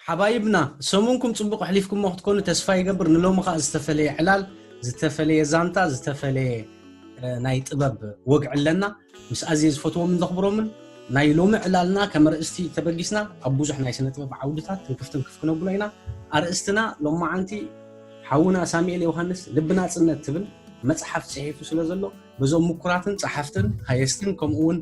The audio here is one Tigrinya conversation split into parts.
ሓባይብና፣ ሰሙንኩም ጽቡቕ ኣሕሊፍኩሞ ክትኮኑ ተስፋ ይገብር። ንሎሚ ኸኣ ዝተፈለየ ዕላል፣ ዝተፈለየ ዛንታ፣ ዝተፈለየ፣ እ፣ ናይ ጥበብ ወግዒ ኣለና። ምስ ኣዝየ ዝፈትዎምን ዘኽብሮምን፣ ናይ ሎሚ ዕላልና ከም ኣርእስቲ ተበጊስና፣ ኣብ ብዙሕ ናይ ስነ ጥበብ ዓውድታት ትንክፍ ትንክፍ ክነብሎ ኢና። ኣርእስትና ሎማዓንቲ፣ ሓውና ሳሙኤል ዮሃንስ፣ ልቢ ናጽነት ትብል መጽሓፍ ጽሒፉ ስለ ዘሎ፣ በዞም ምኩራትን ጸሓፍትን ሃየስትን፣ ከምኡ እውን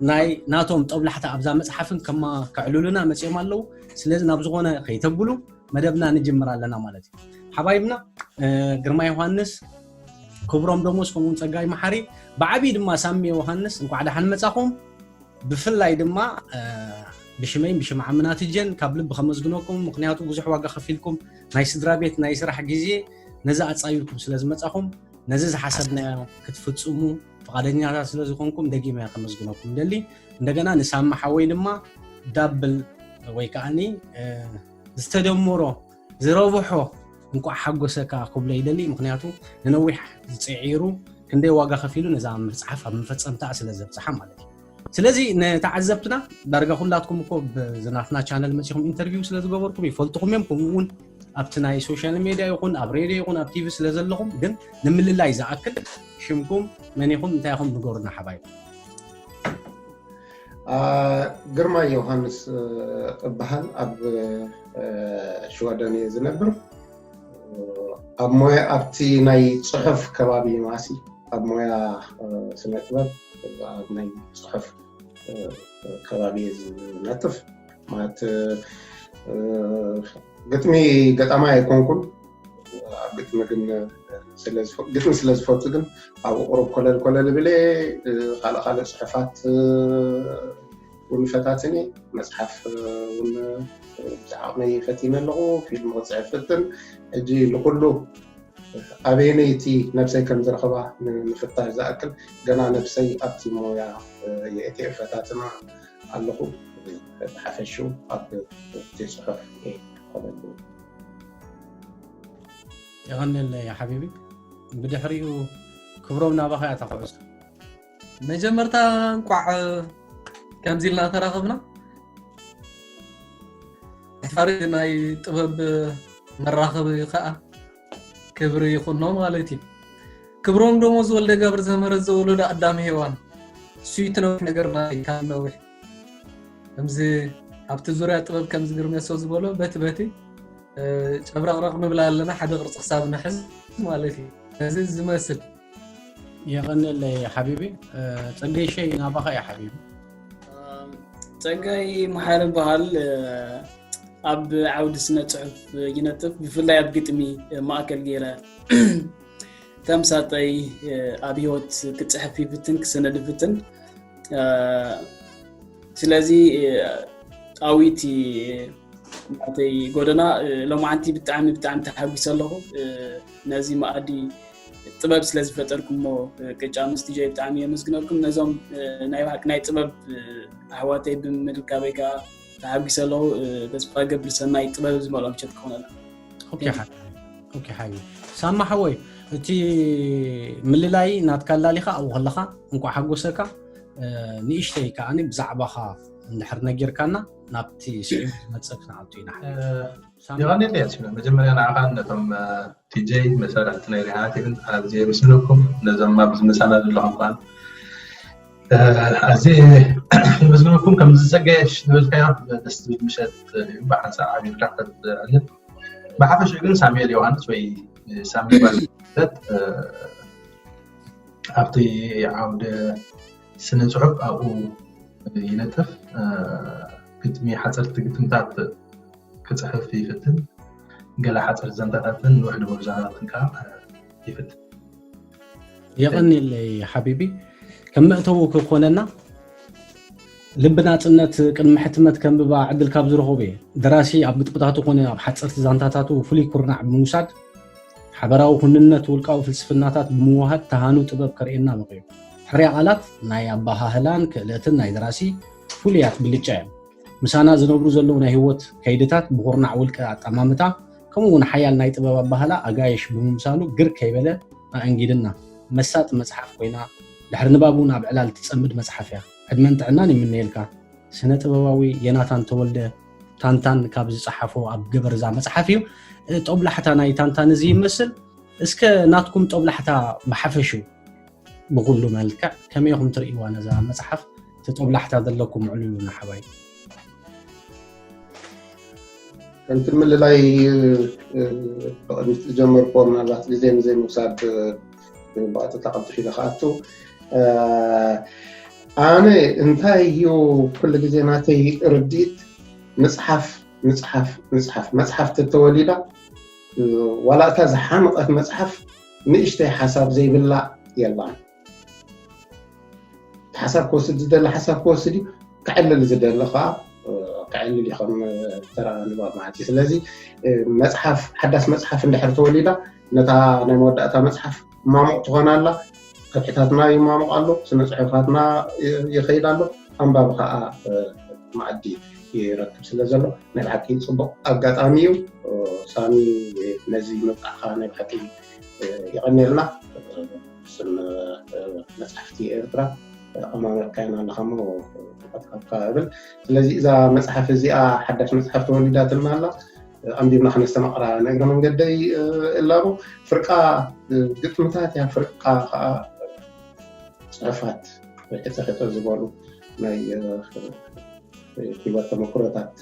ናይ ናቶም ጦብላሕታ ኣብዛ መጽሓፍን ከማ-፣ ከዕልሉና መጺኦም ኣለዉ። ስለዚ ናብ ዝኾነ ከይተብሉ መደብና ንጅምር ኣለና ማለት እዩ። ሓባይብና፣ እ፣ ግርማ ዮሃንስ፣ ክብሮም ደሞዝ፣ ከምኡውን ጸጋይ መሓሪ፣ ብዓብዪ ድማ ሳሚ ዮሃንስ፣ እንኳዕ ደሓን መጻኹም። ብፍላይ ድማ፣ እ፣ ብሽመይን ብሽም ዓምና ትጀን ካብ ልቢ ከመስግነኩም። ምኽንያቱ ብዙሕ ዋጋ ከፊልኩም፣ ናይ ስድራ ቤት፣ ናይ ስራሕ ግዜ ነዚ ኣጻዊርኩም ስለ ዝመጻኹም፣ ነዚ ዝሓሰብናዮ ክትፍጽሙ ፍቓደኛታት ስለ ዝኾንኩም ደጊመ ከመስግነኩም ደሊ። እንደገና ንሳሚ ሓወይ ድማ ዳብል ወይ ከዓኒ፣ እ፣ ዝተደመሮ ዝረብሖ እንቋዕ ሓጎሰካ ክብሎ ይደሊ። ምኽንያቱ ንነዊሕ ዝጽዒሩ ክንደይ ዋጋ ከፊሉ ነዛ መጽሓፍ ኣብ መፈጸምታኣ ስለ ዘብጽሓ ማለት እዩ። ስለዚ ንተዓዘብትና ዳርጋ ኩላትኩም እኮ ብዝናትና ቻነል መጺኹም ኢንተርቪው ስለ ዝገበርኩም ይፈልጥኹም እዮም። ከምኡ እውን ኣብቲ ናይ ሶሻል ሜድያ ይኹን ኣብ ሬድዮ ይኹን ኣብ ቲቪ ስለ ዘለኹም ግን ንምልላይ ዝኣክል ሽምኩም መን ኢኹም እንታይ ኢኹም ንገሩና ሓባይ። አ፣ ግርማይ ዮሃንስ፣ እ፣ እበሃል ኣብ፣ እ፣ ሽወደን እየ ዝነብር። እ፣ ኣብ ሞያ ኣብቲ ናይ ጽሑፍ ከባቢ ማሲ ኣብ ሞያ፣ እ፣ ስነ ጥበብ ኣብ ናይ ጽሑፍ፣ እ፣ ከባቢ እየ ዝነጥፍ። ማለት፣ እ፣ ግጥሚ ገጣማይ ኣይኮንኩን። ኣብ ግጥሚ ግን ስለ ዝፈ-፣ ግጥሚ ስለ ዝፈቱ ግን ኣብኡ ቁሩብ ኮለል ኮለል እብል እየ። ካልእ ካልእ ጽሑፋት እውን ፈታትን እየ። መጽሓፍ እውን ብዛዕባይ ፈቲነ ኣለኹ። ፊልም ክጽሕፍ ፍትን። ሕጂ ንኹሉ ኣበየነይቲ ነብሰይ ከም ዝረኽባ ን-፣ ንፍታሽ ዝኣክል ገና ነብሰይ ኣብቲ ሞያ የእትየ ፈታትና ኣለኹ። ብሓፈሽኡ ኣብ እቲ ጽሑፍ እየ ኮለል እብል። የቐንየለይ ሓቢቢ። ብድሕሪኡ ክብሮም ናባኻ እያ እታ ኩዕሶ። መጀመርታ እንቋዕ ከምዚ ኢልና ተራኸብና። ድሕሪ ናይ ጥበብ መራኸቢ ከዓ ክብሪ ይኹኖ ማለት እዩ። ክብሮም ደሞዝ ወልደ ገብረ ዘምህረት ዘወለዶ ኣዳም ሄዋን እሱ እዩ እቲ ነዊሕ ነገርና እዩ ካብ ነዊሕ። ከምዚ ኣብቲ ዙርያ ጥበብ ከምዚ ግርሜሶ ዝበሎ በቲ በቲ፣ እ፣ ጨብረቕረቕ ንብል ኣለና ሓደ ቅርፂ ክሳብ ንሕዝ ማለት እዩ። እዚ ዝመስል። የቐንየለይ ሓቢቢ። እ፣ ጸገይሸይ ናባኻ እያ ሓቢቢ። ጸጋይ መሓሪ በሃል፣ እ፣ ኣብ ዓውዲ ስነ ጽሑፍ ይነጥፍ፣ ብፍላይ ኣብ ግጥሚ ማእከል ገይረ ተምሳጠይ፣ እ፣ ኣብ ህይወት ክጽሕፍ ይፍትን፣ ክስነድ ይፍትን። እ፣ ስለዚ፣ እ፣ ኣዊቲ ናተይ ጎደና፣ እ፣ ሎማዓንቲ ብጣዕሚ ብጣዕሚ ተሓጒሰ ኣለኹ። እ፣ ነዚ መኣዲ ጥበብ ስለ ዝፈጠርኩሞ፣ እ፣ ቅጫ ምስ ዲጀይ ብጣዕሚ የመስግነኩም። ነዞም፣ እ፣ ናይ ብሓቂ ናይ ጥበብ፣ እ፣ ኣሕዋተይ ብምርካበይ ከዓ ተሓጒሰ ኣለኹ። እ፣ ተስፋ ገብር ሰናይ ጥበብ ዝመልኦ ምሸት ክኾነልና። ኦኬ ሓ-፣ ኦኬ ሓዩ። ሳማ ሓወይ፣ እቲ ምልላይ ናትካ ኣላሊኻ ኣብኡ ከለኻ እንኳዕ ሓጎሰካ። እ፣ ንእሽተይ ከዓኒ ብዛዕባኻ እንድሕር ነጊርካና ናብቲ ስዒቡ ዝመጽእ ክንኣቱ ኢና። ሓዩ። ሳማ። የቐንየለይ ያሲኖ። መጀመርያ ንዓኻን ነቶም፣ እ፣ ቲጀይ መሳርሕቲ ናይ ሪሃናት ይኹን ኣዝየ የመስግነኩም። ነዞም ኣብዚ ምሳና ዘለኹም ከኣ፣ እ፣ ኣዝየ የመስግነኩም። ከምዚ ጸገሽ ዝበልካዮ ደስ ዝብል ምሸት እዩ። ብሓንሳእ ዓቢርካ ከተዕልል። ብሓፈሽኡ ግን ሳሙኤል ዮሃንስ ወይ ሳሚ ባልደት፣ እ፣ ኣብቲ ዓውደ ስነ ጽሑፍ ኣብኡ ይነጥፍ። እ፣ ግጥሚ፣ ሓጸርቲ ግጥምታት ክጽሕፍ ይፍትን። ገለ ሓጸርቲ ዛንታታትን ንውሕ ዝበሉ ዛንታታትን ከኣ ይፍትን። የቐንየለይ ሓቢቢ። ከም መእተዊ ክኾነና፣ ልቢ ናጽነት ቅድሚ ሕትመት ከንብባ ዕድል ካብ ዝረኸቡ እየ። ደራሲ ኣብ ግጥምታቱ ኮነ ኣብ ሓጸርቲ ዛንታታቱ ፍሉይ ኩርናዕ ብምውሳድ፣ ሓበራዊ ኩንነት ውልቃዊ ፍልስፍናታት ብምውሃድ ተሃኑ ጥበብ ከርእየና በቒዑ። ሕርያ ቃላት ናይ ኣበሃህላን ክእለትን ናይ ደራሲ ፍሉያት ብልጫ እዮም። ምሳና ዝነብሩ ዘለዉ ናይ ህይወት ከይድታት ብኹርናዕ ውልቀ ኣጠማምታ፣ ከምኡ እውን ሓያል ናይ ጥበብ ኣበሃህላ ኣጋይሽ ብምምሳሉ ግር ከይበለ ኣእንጊድና። መሳጢ መጽሓፍ ኮይና፣ ድሕሪ ንባብ እውን ኣብ ዕላል ትጸምድ መጽሓፍ እያ። ዕድመን ጥዕናን ይምነየልካ። ስነ ጥበባዊ ዮናታን ተወልደ፣ ታንታን ካብ ዝፀሓፎ ኣብ ገበር እዛ መፅሓፍ እዩ። ጦብላሕታ ናይ ታንታን እዚ ይመስል። እስከ ናትኩም ጦብላሕታ ብሓፈሽኡ ብኩሉ መልክዕ ከመይ ኢኹም ትርእይዋ ነዛ መፅሓፍ? እቲ ጦብላሕታ ዘለኩም ዕልሉ ንሓባይ። ከምቲ ምልላይ ብቕድሚት ዝጀመርኩዎ ምናልባት ግዜ ንዘይምውሳድ ብቐጥታ ቀልጥፍ ኢለ ክኣቱ ኣነ እንታይ እዩ ኩሉ ግዜ ናተይ ርድኢት ምፅሓፍ ምፅሓፍ ምፅሓፍ መፅሓፍ ተተወሊዳ ዋላ እታ ዝሓመቐት መፅሓፍ ንእሽተይ ሓሳብ ዘይብላ የላን። ሓሳብ ክወስድ ዝደሊ ሓሳብ ክወስድ እዩ፣ ክዕልል ዝደሊ ከዓ ክዕልል እዩ ከም ተራ ንባብ ማለት እዩ። ስለዚ መፅሓፍ ሓዳስ መፅሓፍ እንድሕር ተወሊዳ ነታ ናይ መወዳእታ መፅሓፍ ማሙቕ ትኾን ኣላ። ከብሕታትና ይማሙቕ ኣሎ፣ ስነ ፅሑፋትና ይኸይድ ኣሎ፣ ኣንባቢ ከዓ መኣዲ ይረክብ ስለ ዘሎ ናይ ብሓቂ ፅቡቕ ኣጋጣሚ እዩ። ሳሚ ነዚ ምብቃዕካ ናይ ብሓቂ የቐንየልና። ስም መፅሓፍቲ ኤርትራ ኣማመርካይና ኣለኻ ሞ ቀጥካካ እብል። ስለዚ እዛ መፅሓፍ እዚኣ ሓዳሽ መፅሓፍ ተወሊዳትና ኣላ። ኣንቢብና ከነስተማቕራ ንእግረ መንገደይ እላቡ ፍርቃ ግጥምታት እያ። ፍርቃ ከዓ ፅሑፋት ሕፀ ሕፀ ዝበሉ ናይ ህይወት ተመክሮታት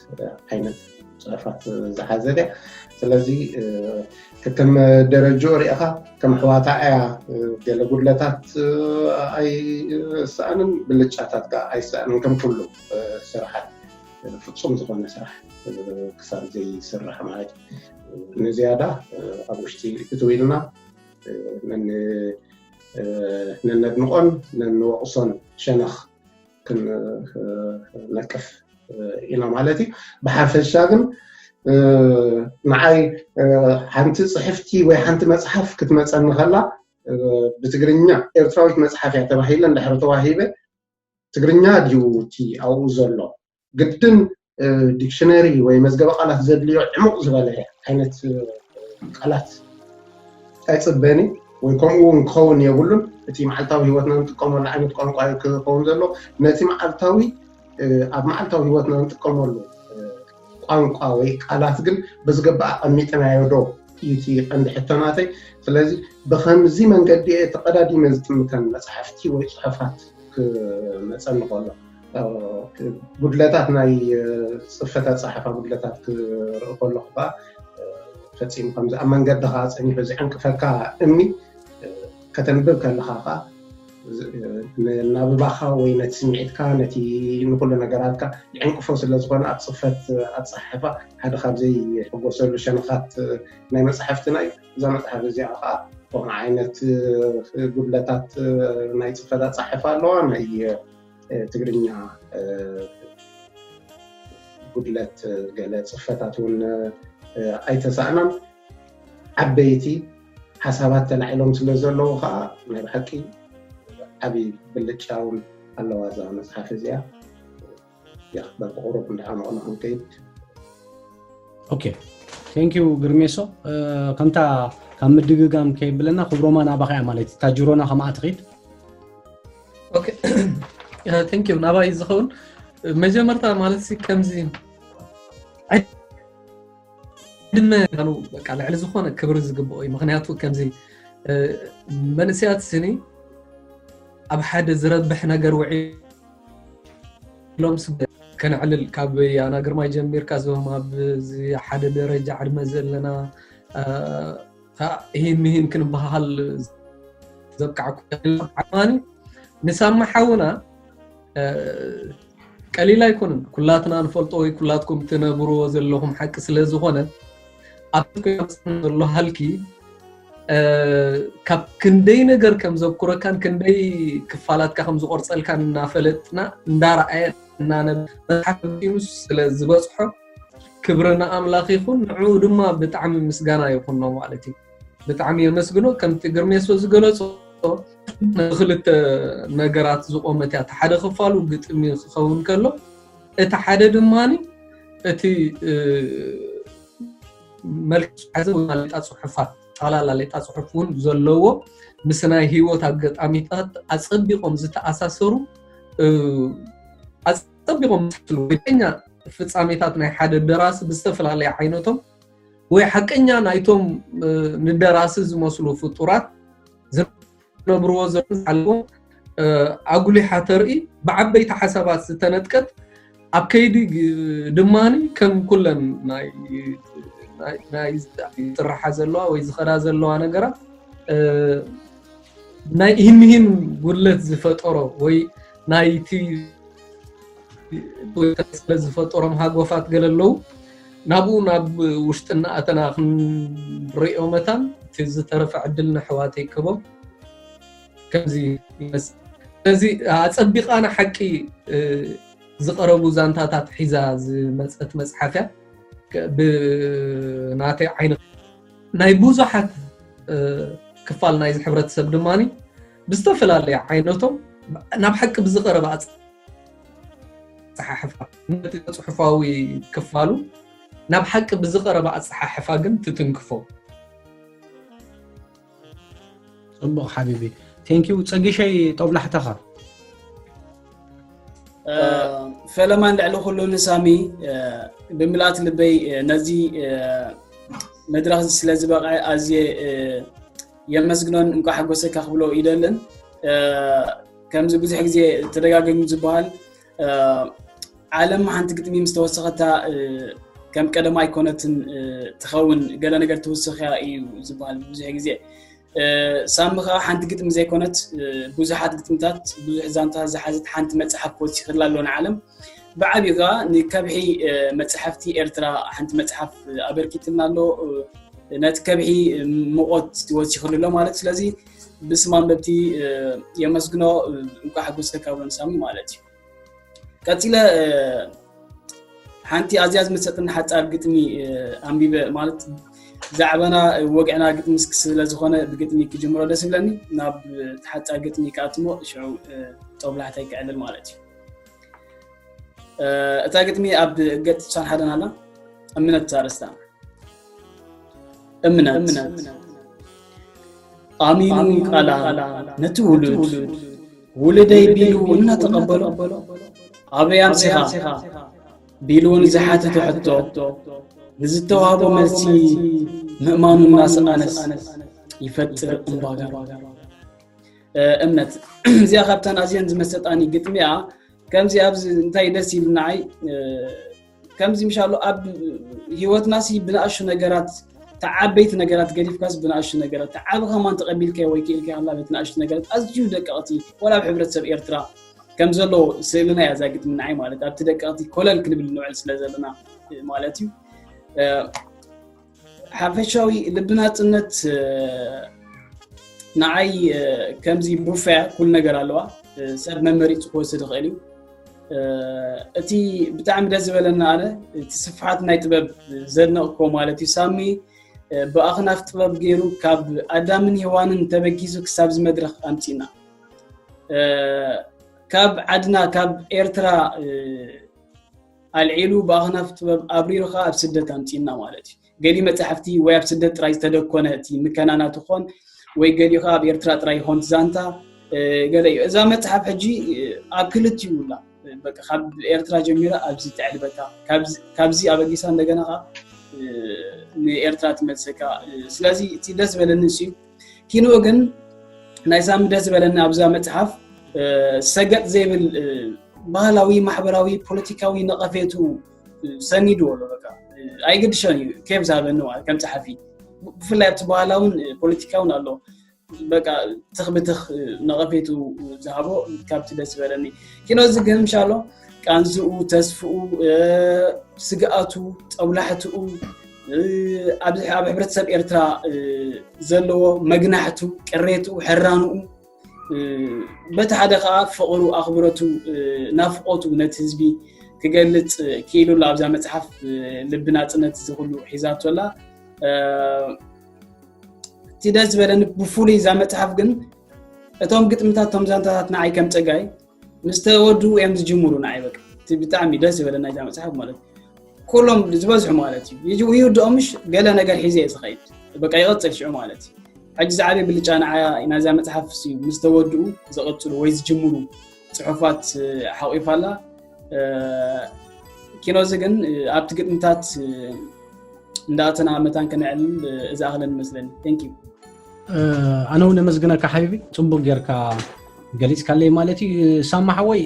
ዓይነት ፅሑፋት ዝሓዘት እያ። ስለዚ ከም ደረጃ ሪእኻ ከም ኣሕዋታ እያ ገለ ጉድለታት ኣይሰኣንን ብልጫታት ከዓ ኣይሰኣንን ከም ኩሉ ስራሓት ፍፁም ዝኾነ ስራሕ ክሳብ ዘይስራሕ ማለት እዩ። ንዝያዳ ኣብ ውሽጢ እትው ኢልና ነነድንቆን ነንወቕሶን ሸነኽ ክንነቅፍ ኢና ማለት እዩ። ብሓፈሻ ግን ንዓይ ሓንቲ ፅሕፍቲ ወይ ሓንቲ መፅሓፍ ክትመፀኒ ከላ ብትግርኛ ኤርትራዊት መፅሓፍ እያ ተባሂለ እንድሕር ተዋሂበ ትግርኛ ድዩ እቲ ኣብኡ ዘሎ ግድን ዲክሽነሪ ወይ መዝገበ ቃላት ዘድልዮ ዕሙቕ ዝበለ ዓይነት ቃላት ኣይፅበኒ ወይ ከምኡ እውን ክኸውን የብሉን። እቲ መዓልታዊ ህይወትና ንጥቀመሉ ዓይነት ቋንቋ ክኸውን ዘሎ ነቲ መዓልታዊ ኣብ መዓልታዊ ህይወትና ንጥቀመሉ ቋንቋ ወይ ቃላት ግን ብዝግባእ ኣቐሚጥናዮ ዶ እዩ እቲ ቀንዲ ሕቶ ናተይ። ስለዚ ብኸምዚ መንገዲ እየ ተቐዳዲመ ዝጥምተን መፅሓፍቲ ወይ ፅሑፋት ክመፀኒ ከሎ ጉድለታት ናይ ፅፈት ኣፀሓሕፋ ጉድለታት ክርኢ ከለኹ ከዓ ፈፂሙ ከምዚ ኣብ መንገድኻ ፀኒሑ ዝዕንቅፈካ እምኒ ከተንብብ ከለኻ ከዓ ንናብባኻ ወይ ነቲ ስምዒትካ ነቲ ንኩሉ ነገራትካ ይዕንቅፎ ስለ ዝኾነ ኣብ ፅፈት ኣፀሓሕፋ ሓደ ካብ ዘይሕጎሰሉ ሸነኻት ናይ መፅሓፍትና እዩ። እዛ መፅሓፍ እዚኣ ከዓ ከምኡ ዓይነት ጉድለታት ናይ ፅፈት ኣፀሓሕፋ ኣለዋ ናይ ትግርኛ ጉድለት ገለ ፅፈታት እውን ኣይተሳእናን። ዓበይቲ ሓሳባት ተላዒሎም ስለ ዘለዉ ከዓ ናይ ብሓቂ ዓብዪ ብልጫ እውን ኣለዋ እዛ መፅሓፍ እዚኣ። በብቁሩብ እንዳዓመቕና ክንከይድ ኦኬ። ቴንክ ዩ ግርሜሶ። ከምታ ካብ ምድግጋም ከይብለና ክብሮማ ናባኻ እያ ማለት እታ ጅሮና ከምኣ ትኸይድ። ቴንክ ዩ ናባይ ዝኸውን መጀመርታ ማለት ሲ ከምዚ ዕድመ በቃ ልዕሊ ዝኾነ ክብሪ ዝግብኦ እዩ። ምክንያቱ ከምዚ መንእሰያት ስኒ ኣብ ሓደ ዝረብሕ ነገር ውዒሎም ከነዕልል ካብ ያና ግርማይ ጀሚርካ እዞም ኣብዚ ሓደ ደረጃ ዕድመ ዘለና ይህን ምሂን ክንበሃል ዘብቃዕኩ ዓማኒ ንሳማ ሓውና ቀሊል ኣይኮነን። ኩላትና ንፈልጦ ወይ ኩላትኩም ትነብርዎ ዘለኹም ሓቂ ስለ ዝኾነ ኣብ ዘሎ ሃልኪ ካብ ክንደይ ነገር ከም ዘብኩረካን ክንደይ ክፋላትካ ከም ዝቆርፀልካን እናፈለጥና እንዳረኣየ እናነብ መፅሓፍ ስለ ዝበፅሖ ክብሪ ንኣምላኽ ይኹን። ንዕኡ ድማ ብጣዕሚ ምስጋና ይኹኖ ማለት እዩ። ብጣዕሚ የመስግኖ። ከምቲ ግርሜሶ ዝገለጾ ብክልተ ነገራት ዝቆመት እያ። እቲ ሓደ ክፋሉ ግጥሚ ክኸውን ከሎ እቲ ሓደ ድማ እቲ መልክዕ ዝሓዘ ሌጣ ፅሑፋት ጠቕላላ ሌጣ ፅሑፍ እውን ዘለዎ ምስ ናይ ህይወት ኣጋጣሚታት ኣፀቢቖም ዝተኣሳሰሩ ኣፀቢቖም ዝመስሉ ወይኛ ፍጻሜታት ናይ ሓደ ደራሲ ብዝተፈላለየ ዓይነቶም ወይ ሓቀኛ ናይቶም ንደራሲ ዝመስሉ ፍጡራት ዝነብርዎ ዘሎ ዝሓለፎ ኣጉሊሓ ተርኢ ብዓበይቲ ሓሳባት ዝተነጥቀት ኣብ ከይዲ ድማ ከም ኩለን ናይ ዝስርሓ ዘለዋ ወይ ዝኸዳ ዘለዋ ነገራት ናይ ህንህን ጉድለት ዝፈጠሮ ወይ ናይቲ ዝፈጠሮም ሃጎፋት ገለ ኣለዉ ናብኡ ናብ ውሽጥና ኣተና ክንሪኦ መታን እቲ ዝተረፈ ዕድል ንሕዋተይ ክቦም ከምዚ ይመስል። ስለዚ ኣፀቢቓ ንሓቂ ዝቐረቡ ዛንታታት ሒዛ ዝመፀት መፅሓፍ እያ። ብናተይ ዓይኒ ናይ ብዙሓት ክፋል ናይዚ ሕብረተሰብ ድማ ብዝተፈላለየ ዓይነቶም ናብ ሓቂ ብዝቐረበ ኣፀሓሕፋ ነቲ ፅሑፋዊ ክፋሉ ናብ ሓቂ ብዝቐረበ ኣፀሓሕፋ ግን ትትንክፎ። ፅቡቕ ሓቢቢ። ቴንኪዩ። ፀጊሸይ ጦብላሕተኻ። ፈለማን ልዕሊ ኩሉ ንሳሚ ብምልኣት ልበይ ነዚ መድረኽ ስለ ዝበቕዐ ኣዝየ የመስግኖን እንኳ ሓጎሰካ ክብሎ ይደልን። ከምዚ ብዙሕ ግዜ ተደጋገሚ ዝበሃል ዓለም ሓንቲ ግጥሚ ምስ ተወሰኸታ ከም ቀደማ ኣይኮነትን ትኸውን፣ ገለ ነገር ትውስኽያ እዩ ዝበሃል ብዙሕ ግዜ። ሳሚ ከዓ ሓንቲ ግጥሚ ዘይኮነት ብዙሓት ግጥምታት ብዙሕ ዛንታ ዝሓዘት ሓንቲ መፅሓፍ ወሲኽላ ኣሎ ንዓለም። ብዓብዩ ከዓ ንከብሒ መፅሓፍቲ ኤርትራ ሓንቲ መፅሓፍ ኣበርኪትልና ኣሎ። ነቲ ከብሒ ምቆት ወሲኽሉ ኣሎ ማለት። ስለዚ ብስም ኣንበብቲ የመስግኖ፣ እንኳ ሓጎሰካ ብሎ ንሳሚ ማለት እዩ። ቀፂለ ሓንቲ ኣዝያ ዝመሰጥኒ ሓፃር ግጥሚ ኣንቢበ ማለት ዛዕባና ወግዕና ግጥሚ ስለ ዝኾነ ብግጥሚ ክጅምሮ ደስ ይብለኒ። ናብ ሓፃር ግጥሚ ክኣትሞ ሽዑ ጦብላሕታይ ክዕልል ማለት እዩ። እታ ግጥሚ ኣብ ገጽ ሳን ሓደን ኣላ። እምነት ኣርእስታ። እምነት ኣሚኑ ቃላ ነቲ ውሉድ ውልደይ ቢሉ እናተቐበሎ ኣበይ ኣምሲኻ ቢሉ ንዝሓተቶ ሕቶ ንዝተዋህቦ መልሲ ምእማኑ እናሰኣነስ ይፈጥር እምባጋ። እምነት እዚኣ ካብተን ኣዝየን ዝመሰጣኒ ግጥሚያ። ከምዚ ኣብዚ እንታይ ደስ ኢሉ ንዓይ ከምዚ ምሻሉ ኣብ ህይወትና ሲ ብንኣሽቱ ነገራት ተዓበይቲ ነገራት ገዲፍካስ ብንኣሽቱ ነገራት ተዓቢ ከማን ተቐቢልካዮ ወይ ክኢልካዮ ከላ በቲ ንኣሽቱ ነገራት ኣዝዩ ደቀቕቲ ወላ ኣብ ሕብረተሰብ ኤርትራ ከም ዘሎ ስእልና እያ እዛ ግጥሚ ንዓይ ማለት ኣብቲ ደቀቕቲ ኮለል ክንብል ንውዕል ስለ ዘለና ማለት እዩ። ሓፈሻዊ ልቢ ናጽነት ንዓይ ከምዚ ቡፌ ኩሉ ነገር ኣለዋ። ሰብ መመሪጹ ክወስድ ይኽእል እዩ። እቲ ብጣዕሚ ደስ ዝበለና ኣነ እቲ ስፍሓት ናይ ጥበብ ዘድነቕኮ ማለት እዩ። ሳሚ ብኣኽናፍ ጥበብ ገይሩ ካብ ኣዳምን ሄዋንን ተበጊሱ ክሳብ እዚ መድረኽ ኣምጺና ካብ ዓድና ካብ ኤርትራ ኣልዒሉ ብኣኽናፍ ጥበብ ኣብሪሩ ከዓ ኣብ ስደት ኣምፂና ማለት እዩ። ገሊ መፅሓፍቲ ወይ ኣብ ስደት ጥራይ ዝተደኮነ እቲ ምከናና ትኾን ወይ ገሊኡ ከዓ ኣብ ኤርትራ ጥራይ ይኾን ዛንታ ገለ እዩ። እዛ መፅሓፍ ሕጂ ኣብ ክልቲኡ ላ በቃ ካብ ኤርትራ ጀሚራ ኣብዚ ተዕልበካ ካብዚ ኣበጊሳ እንደገና ከዓ ንኤርትራ ትመልሰካ። ስለዚ እቲ ደስ ዝበለኒ እሱ እዩ። ኪንኡ ግን ናይ ሳሚ ደስ ዝበለኒ ኣብዛ መፅሓፍ ሰገጥ ዘይብል ባህላዊ፣ ማሕበራዊ፣ ፖለቲካዊ ነቐፌቱ ሰኒድዎ ኣሎ። በቃ ኣይግድሾን እዩ ኬፍ ዝሃበኒ ማለት ከም ፀሓፊ ብፍላይ ኣብቲ ባህላውን ፖለቲካውን ኣሎ በቃ ትኽ ብትኽ ነቐፌቱ ዝሃቦ ካብቲ ደስ ዝበለኒ ኪኖ እዚ ግን ምሻሎ ቃንዝኡ፣ ተስፍኡ፣ ስግኣቱ፣ ጠብላሕትኡ ኣብዚ ኣብ ሕብረተሰብ ኤርትራ ዘለዎ መግናሕቱ፣ ቅሬትኡ፣ ሕራንኡ በቲ ሓደ ከዓ ፍቕሩ፣ ኣኽብረቱ፣ ናፍቆቱ ነቲ ህዝቢ ክገልፅ ክኢሉ ኣሎ ኣብዛ መፅሓፍ ልቢ ናፅነት እዚ ኩሉ ሒዛቶ ኣላ። እቲ ደስ ዝበለኒ ብፍሉይ እዛ መፅሓፍ ግን እቶም ግጥምታት እቶም ዛንታታት ንዓይ ከም ፀጋይ ምስ ተወድኡ እዮም ዝጅምሩ ንዓይ በቃ እቲ ብጣዕሚ ደስ ዝበለና እዛ መፅሓፍ ማለት ኩሎም ዝበዝሑ ማለት እዩ ይውድኦም ምሽ ገለ ነገር ሒዘ እየ ዝኸይድ በቃ ይቐፅል ሽዑ ማለት እዩ ሕጂ ዝዓበየ ብልጫ ንዓያ ናዛ መፅሓፍ እዩ ምስ ተወድኡ ዝቐፅሉ ወይ ዝጅምሩ ፅሑፋት ሓቂፋላ ኪኖዚ ግን ኣብቲ ግጥምታት እንዳኣተና መታን ከነዕልል ዝኣኽለን መስለኒ። Thank you። ኣነ እውን ኣመስግነካ ሓቢቢ፣ ፅቡቅ ጌርካ ገሊፅካለይ ማለት እዩ። ሳማ ሓወይ፣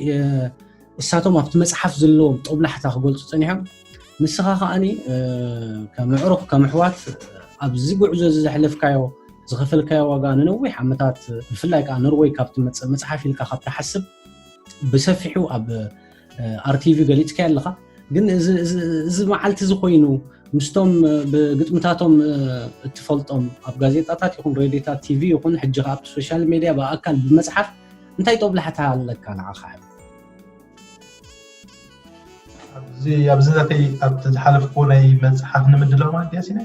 እሳቶም ኣብቲ መፅሓፍ ዘለዎም ጦብላሕታ ክገልፁ ፀኒሖም። ንስኻ ከዓኒ ከም ኣዕሩኽ ከም ኣሕዋት ኣብዚ ጉዕዞ እዚ ዘሕለፍካዮ ዝኸፈልካዮ ዋጋ ንነዊሕ ዓመታት፣ ብፍላይ ከዓ ኖርወይ ካብ ትመፅእ መፅሓፍ ኢልካ ካብ ትሓስብ ብሰፊሑ ኣብ ኣርቲቪ ገሊፅካዮ ኣለኻ። ግን እዚ መዓልቲ እዚ ኮይኑ ምስቶም ብግጥምታቶም እትፈልጦም ኣብ ጋዜጣታት ይኹን ሬድዮታት፣ ቲቪ ይኹን ሕጂ ከዓ ኣብቲ ሶሻል ሜድያ ብኣካል ብመፅሓፍ እንታይ ጦብላሕታ ኣለካ ንዓኻ? ኣብዚ ኣብዚ ዛተይ ኣብቲ ዝሓለፍኩ ናይ መፅሓፍ ንምድላው ማለት ድያ ሲነ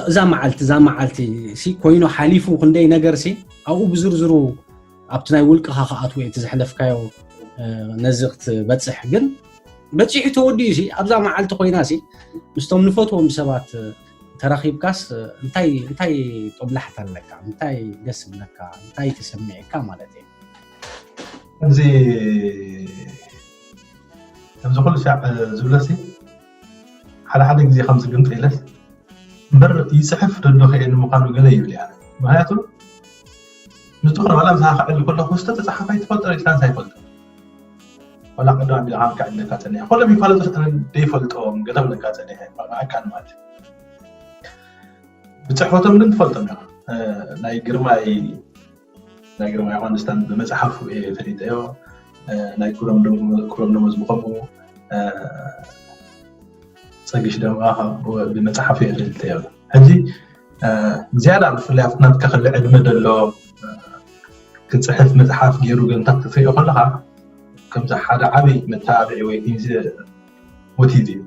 እዛ መዓልቲ እዛ መዓልቲ ሲ ኮይኑ ሓሊፉ ክንደይ ነገር ሲ ኣብኡ ብዝርዝሩ ኣብቲ ናይ ውልቅኻ ክኣትዎ እቲ ዘሕለፍካዮ ነዚ ክትበፅሕ ግን በፂሑ ተወዲኡ ሲ ኣብዛ መዓልቲ ኮይና ሲ ምስቶም ንፈትዎም ሰባት ተራኺብካስ እንታይ እንታይ ጦብላሕታ ኣለካ? እንታይ ደስ ብለካ? እንታይ ተሰሚዕካ ማለት እዩ? እዚ ኣብዚ ኩሉ ሻዕ ዝብለሲ ሓደ ሓደ ግዜ ከም ዝግምጠ ኢለስ እምበር ይፅሕፍ ደዶ ከየ ንምዃኑ ገለ ይብል እያ። ምክንያቱ ንዝኾነ ዋላ ምሳኻ ክዕሊ ከለኹ ዝተተፅሓፈ ኣይትፈልጦ ኢልካ ንሳ ይፈልጦ ዋላ ቀደም ኣቢልካ ከዕልለካ ፀኒሐ ኩሎም ይፋለጡ ደይፈልጦም ገለ ብለካ ፀኒሐ ብኣካል ማለት እዩ። ብፅሕፈቶም ግን ትፈልጦም ኢኻ። ናይ ግርማይ ናይ ግርማይ ዮሃንስ ታን ብመፅሓፉ እየ ፈሊጠዮ። ናይ ክብሮም ደሞዝ ብኸምኡ ፀግሽ ደማ ብመፅሓፉ እየ ፈሊጠዮ። ሕጂ ዝያዳ ብፍላይ ኣብቲ ናትካ ክሊ ዕድመ ዘሎ ክፅሕፍ መፅሓፍ ገይሩ ገንታት ክትሪኦ ከለካ ከምዚ ሓደ ዓብይ መተባብዒ ወይ ሞቲቭ እዩ።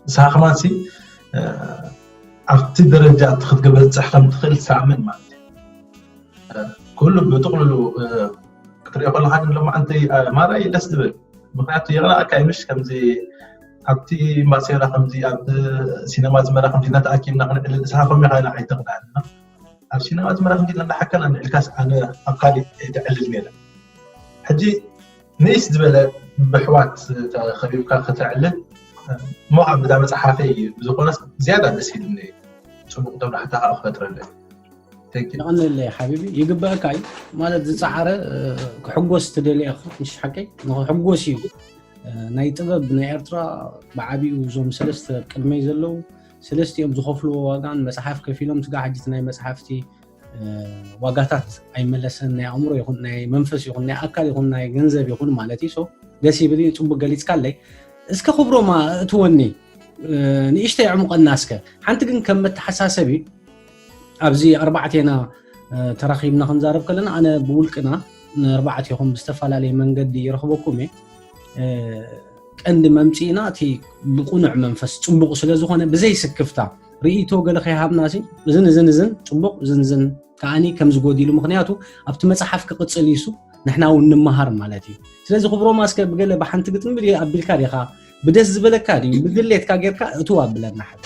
ንስኻ ከማን ሲ ኣብቲ ደረጃ እቲ ክትገበፅሕ ከም ትኽእል ትኣምን ማለት እዩ። ኩሉ ብጥቕልሉ ክትሪኦ ከለካ ግን ሎማዓንቲ ማራ እዩ ደስ ዝብል። ምክንያቱ የቕናእካ እዩ ምሽ ከምዚ ኣብቲ ማሴራ ከምዚ ኣብ ሲነማ ዝመራ ከምዚ እናተኣኪብና ክንዕልል ንስኻ ከምኡ ኢኻ ኣይተቕናእና። ኣብ ሲነማ ዝመራ ከምዚ ኢልና እንዳሓከና ንዕልካስ ኣነ ኣብ ካሊእ እየ ተዕልል ነይረ። ሕጂ ንእስ ዝበለ ብሕዋት ተኸቢብካ ከተዕልል እሞ ካብ ብዳ መፅሓፈይ ብዝኾነስ ዝያዳ ደስ ኢሉኒ። ፅቡቅ ተብላሕታ ከዓ ክፈጥረለይ። Thank you። የቐንለይ ሓቢቢ ይግበአካ እዩ ማለት ዝፀዓረ ክሕጎስ ትደሊ ኢኻ ምሽ ሓቀይ ንክሕጎስ እዩ ናይ ጥበብ ናይ ኤርትራ ብዓቢኡ እዞም ሰለስተ ቅድመይ ዘለዉ ሰለስቲኦም ዝኸፍልዎ ዋጋን መፅሓፍ ከፊሎም ስጋ ሕጂ ናይ መፅሓፍቲ ዋጋታት ኣይመለሰን ናይ ኣእምሮ ይኹን ናይ መንፈስ ይኹን ናይ ኣካል ይኹን ናይ ገንዘብ ይኹን ማለት እዩ ደስ ይብል እዩ ፅቡቅ ገሊፅካለይ እስከ ክብሮማ እትወኒ ንእሽተይ ዕሙቀና እስከ ሓንቲ ግን ከም መተሓሳሰቢ ኣብዚ ኣርባዕቴና ተራኺብና ክንዛረብ ከለና ኣነ ብውልቅና ንኣርባዕቴኹም ብዝተፈላለየ መንገዲ ይረኽበኩም እየ ቀንዲ መምፅእና እቲ ብቁኑዕ መንፈስ ፅቡቅ ስለዝኾነ ብዘይ ስክፍታ ርእይቶ ገለ ከይሃብና እዝን እዝን እዝን ፅቡቅ እዝን እዝን ከዓኒ ከም ዝጎዲሉ ምክንያቱ ኣብቲ መፅሓፍ ክቅፅል ይሱ ንሕና እውን ንምሃር ማለት እዩ ስለዚ ክብሮማ እስከ ብገለ ብሓንቲ ግጥሚ ብ ኣቢልካ ዲኻ ብደስ ዝበለካ ድዩ ብድሌትካ ጌርካ እትው ኣብለና ሓደ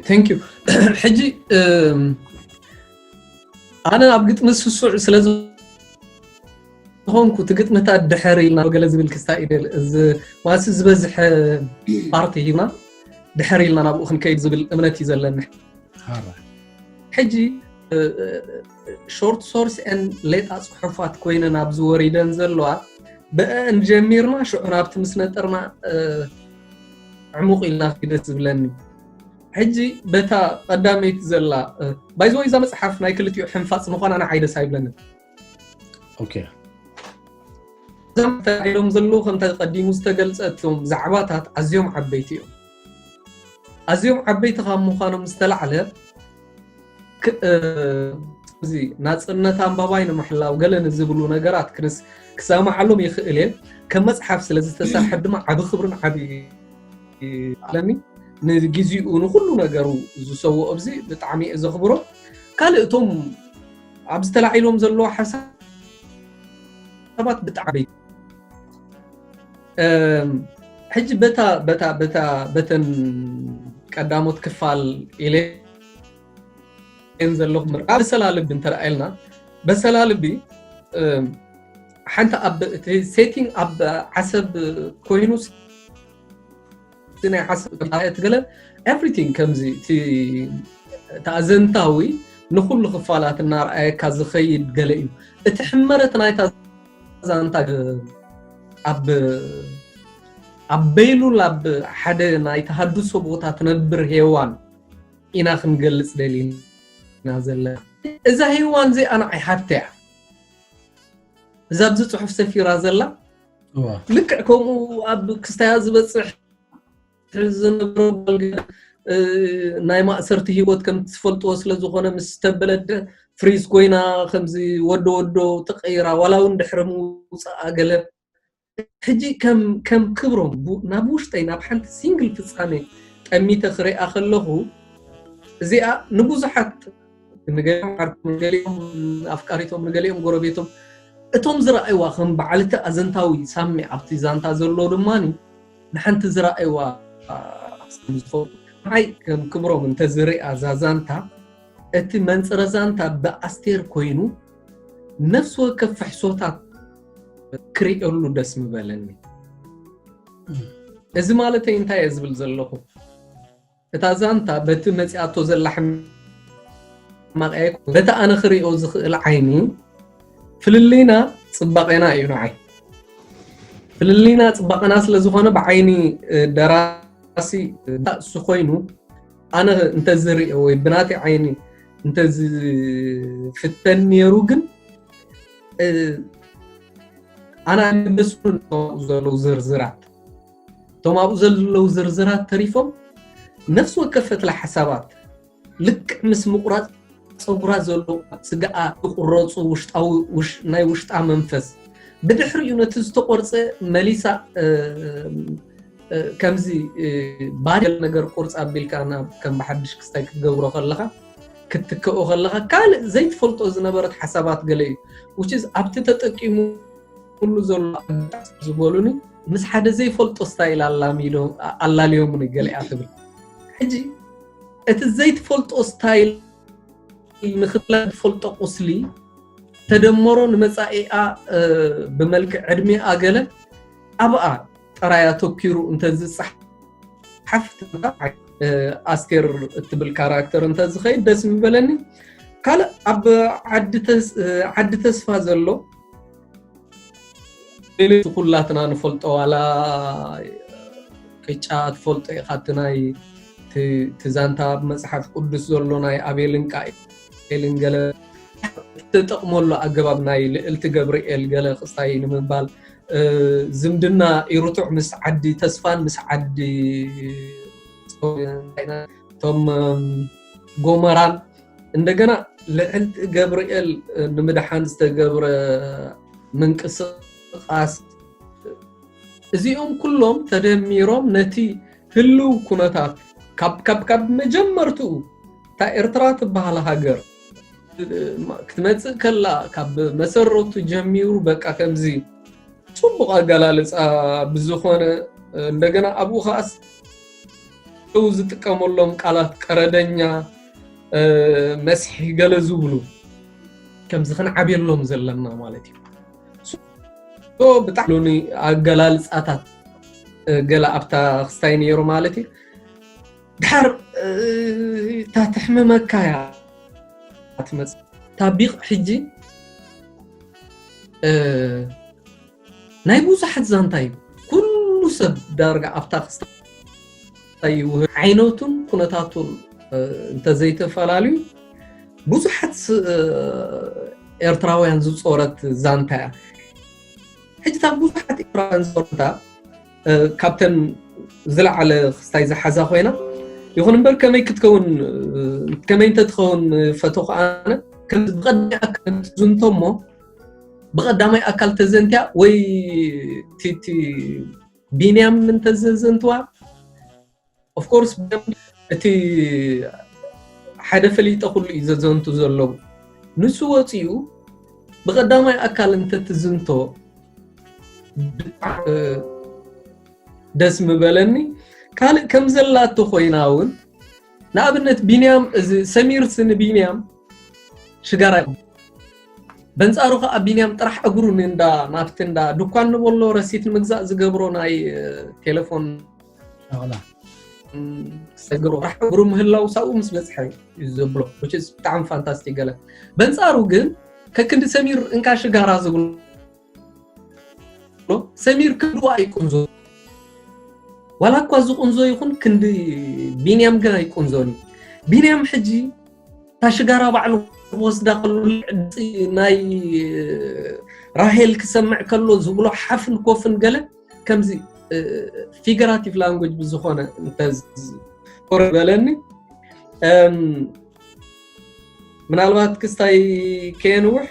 Thank you ሕጂ ኣነ ኣብ ግጥሚ ስሱዕ ስለ ዝኾንኩ እቲ ግጥምታት ድሕር ኢልና ገለ ዝብል ክስታ ኢደል እዚ ማሲ ዝበዝሐ ፓርቲ ሂብና ድሕር ኢልና ናብኡ ክንከይድ ዝብል እምነት እዩ ዘለኒ ሕጂ short source and ሌጣ ፅሑፋት ኮይነን ኣብዚ ወሪደን ዘለዋ ብአን ጀሚርና ሽዑ ናብቲ ምስ ነጠርና ዕሙቕ ኢልና ክደስ ዝብለኒ ሕጂ በታ ቀዳመይቲ ዘላ ባይዘወይ እዛ መፅሓፍ ናይ ክልቲኡ ሕንፋፅ ምዃና ንዓይ ደስ ኣይብለንን okay እዞም ተባሂሎም ዘለዉ ከምታ ቀዲሙ ዝተገልፀ እቶም ዛዕባታት ኣዝዮም ዓበይቲ እዮም ኣዝዮም ዓበይቲ ካብ ምዃኖም ዝተላዕለ እዚ ናፅነት ኣንባባይ ንምሕላው ገለ ንዝብሉ ነገራት ክሰማዓሎም ይኽእል እየ ከም መፅሓፍ ስለ ዝተሰርሐ ድማ ዓብ ክብርን ዓብ ኣለኒ ንግዜኡ ንኩሉ ነገሩ ዝሰውኦ ኣብዚ ብጣዕሚ እየ ዘኽብሮ ካልእ እቶም ኣብዚ ተላዒሎም ዘለዎ ሓሳባት ብጣዕሚ ሕጂ በታ በታ በታ በተን ቀዳሞት ክፋል ኢለ ዘለኹ ምርቃ በሰላ ልቢ እንተረኣየልና በሰላ ልቢ ሓንቲ ኣብ እቲ setting ኣብ ዓሰብ ኮይኑ ናይ ዓሰብ ትገለ everything ከምዚ እቲ ኣዘንታዊ ንኩሉ ክፋላት እናርኣየካ ዝኸይድ ገለ እዩ። እቲ ሕመረት ናይታ ዛንታ ኣብ ኣብ በይሉል ኣብ ሓደ ናይ ተሃድሶ ቦታ ትነብር ሄዋን ኢና ክንገልጽ ደሊና ዘለና። እዛ ሄዋን እዚኣ ንዓይ ሃብተ እያ። እዛ ኣብዚ ጽሑፍ ሰፊራ ዘላ ልክዕ ከምኡ ኣብ ክስታያ ዝበጽሕ ዝነበረ ናይ ማእሰርቲ ህይወት ከም ትፈልጥዎ ስለ ዝኾነ ምስ ተበለደ ፍሪዝ ኮይና ከምዚ ወዶ ወዶ ተቐይራ ዋላ እውን ድሕሪ ምውፃኣ ገለ ሕጂ ከም ከም ክብሮም ናብ ውሽጠይ ናብ ሓንቲ ሲንግል ፍጻሜ ጠሚተ ክሪኣ ከለኹ እዚኣ ንብዙሓት ንገሊኦም ዓርኩም ንገሊኦም ኣፍቃሪቶም ንገሊኦም ጎረቤቶም እቶም ዝረኣይዋ ከም በዓልቲ ኣዘንታዊ ሳሚ ኣብቲ ዛንታ ዘሎ ድማ ንሓንቲ ዝረኣይዋ ዝፈ ንዓይ ከም ክብሮም እንተዝሪኣ ዛዛንታ እቲ መንፅረ ዛንታ ብኣስቴር ኮይኑ ነፍሲ ወከፍ ፍሕሶታት ክርእየሉ ደስ ምበለኒ። እዚ ማለተይ እንታይ እየ ዝብል ዘለኹ? እታ ዛንታ በቲ መፂኣቶ ዘላ ሕማቕ ኣይኮ በቲ ኣነ ክርእዮ ዝኽእል ዓይኒ ፍልልይና ፅባቄና እዩ ንዓይ። ፍልልይና ፅባቐና ስለ ዝኾነ ብዓይኒ ደራሲ እሱ ኮይኑ ኣነ እንተዝርእዮ ወይ ብናተይ ዓይኒ እንተዝፍተን ነይሩ ግን ኣነ ኣይመለስኩን ዘለዉ ዝርዝራት እቶም ኣብኡ ዘለዉ ዝርዝራት ተሪፎም ነፍሲ ወከፍ ፈትላ ሓሳባት ልክዕ ምስ ምቑራፅ ፀጉራ ዘሎ ስጋኣ ዝቁረፁ ውሽጣዊ ናይ ውሽጣ መንፈስ ብድሕሪኡ ነቲ ዝተቆርፀ መሊሳ ከምዚ ባደል ነገር ቁርፅ ኣቢልካ ናብ ከም ብሓድሽ ክስታይ ክትገብሮ ከለካ ክትትከኦ ከለካ ካልእ ዘይትፈልጦ ዝነበረት ሓሳባት ገለ እዩ which is ኣብቲ ተጠቂሙ ኩሉ ዘሎ ኣጋጣሚ ዝበሉኒ ምስ ሓደ ዘይፈልጦ ስታይል ኣላልዮሙኒ ገሊኣ ትብል ሕጂ እቲ ዘይትፈልጦ ስታይል ንክትላ ትፈልጦ ቁስሊ ተደመሮ ንመፃኢኣ ብመልክዕ ዕድሜኣ ገለ ኣብኣ ጥራይ ኣተኪሩ እንተዝፀሓፍ ኣስቴር እትብል ካራክተር እንተዝኸይድ ደስ ምበለኒ ካልእ ኣብ ዓዲ ተስፋ ዘሎ ሌሎች ኩላትና ንፈልጦ ዋላ ቅጫ ትፈልጦ ኢኻ እቲ ናይ ትዛንታ ኣብ መፅሓፍ ቅዱስ ዘሎ ናይ ኣቤልን ቃኤልን ገለ ተጠቕመሉ ኣገባብ ናይ ልእልቲ ገብርኤል ገለ ክስታይ ንምባል ዝምድና ይርቱዕ ምስ ዓዲ ተስፋን ምስ ዓዲ ቶም ጎመራን እንደገና ልዕልቲ ገብርኤል ንምድሓን ዝተገብረ ምንቅስቃስ እዚኦም ኩሎም ተደሚሮም ነቲ ህልው ኩነታት ካብ መጀመርትኡ እታ ኤርትራ ትበሃል ሃገር ክትመፅእ ከላ ካብ መሰረቱ ጀሚሩ በቃ ከምዚ ፅቡቕ ኣገላልፃ ብዝኾነ እንደገና ኣብኡ ከዓስ ዝጥቀመሎም ቃላት ቀረደኛ መስሒ ገለ ዝብሉ ከምዚ ክንዓብየሎም ዘለና ማለት እዩ ብጣዕሚ ኣገላልፃታት ገለ ኣብታ ክስታይ ነይሩ ማለት እዩ ድሓር እታ ተሕምመካ እያ ትመፅእ እታ ቢቕ ሕጂ ናይ ብዙሓት ዛንታ እዩ ኩሉ ሰብ ዳርጋ ኣብታ ክስታይ ይውህ ዓይነቱን ኩነታቱን እንተዘይተፈላለዩ ብዙሓት ኤርትራውያን ዝፆረት ዛንታ እያ ሕጂ እታ ብዙሓት ኤርትራውያን ዝፆረታ ካብተን ዝለዓለ ክስታይ ዝሓዛ ኮይና ይኹን እምበር ከመይ ክትከውን ከመይ እንተትኸውን ፈተኹ ኣነ ብቐዳማይ ኣካል ዝንቶ እሞ ብቐዳማይ ኣካል ተዘንትያ ወይ ቲቲ ቢንያም እንተዘዘንትዋ of course እቲ ሓደ ፈሊጠ ኩሉ እዩ ዘዘንቱ ዘለዉ ንሱ ወፂኡ ብቐዳማይ ኣካል እንተትዝንቶ ደስ ምበለኒ ካልእ ከም ዘላቶ ኮይና እውን ንኣብነት ቢንያም እዚ ሰሚርስ ንቢንያም ሽጋራ በንጻሩ ከኣ ቢንያም ጥራሕ እግሩ ንእንዳ ናብቲ እንዳ ድኳን ንበሎ ረሲት ንምግዛእ ዝገብሮ ናይ ቴሌፎን ኣቕላ ሰግሮ ጥራሕ እግሩ ምህላው ሳብኡ ምስ በጽሐ እዩ ዘብሎ which is ብጣዕሚ ፋንታስቲክ ገለ። በንጻሩ ግን ከክንዲ ሰሚር እንካ ሽጋራ ዝብሎ ሰሚር ክንዲ ኣይቁንዞ ዋላ እኳ ዝቁንዞ ይኹን ክንዲ ቢንያም ግን ኣይቁንዞን እዩ። ቢንያም ሕጂ እታ ሽጋራ ባዕሉ ክወስዳ ከሎ ናይ ራሄል ክሰምዕ ከሎ ዝብሎ ሓፍን ኮፍን ገለ ከምዚ figurative language ብዝኾነ እንተኮረ በለኒ። ምናልባት ክስታይ ከየንውሕ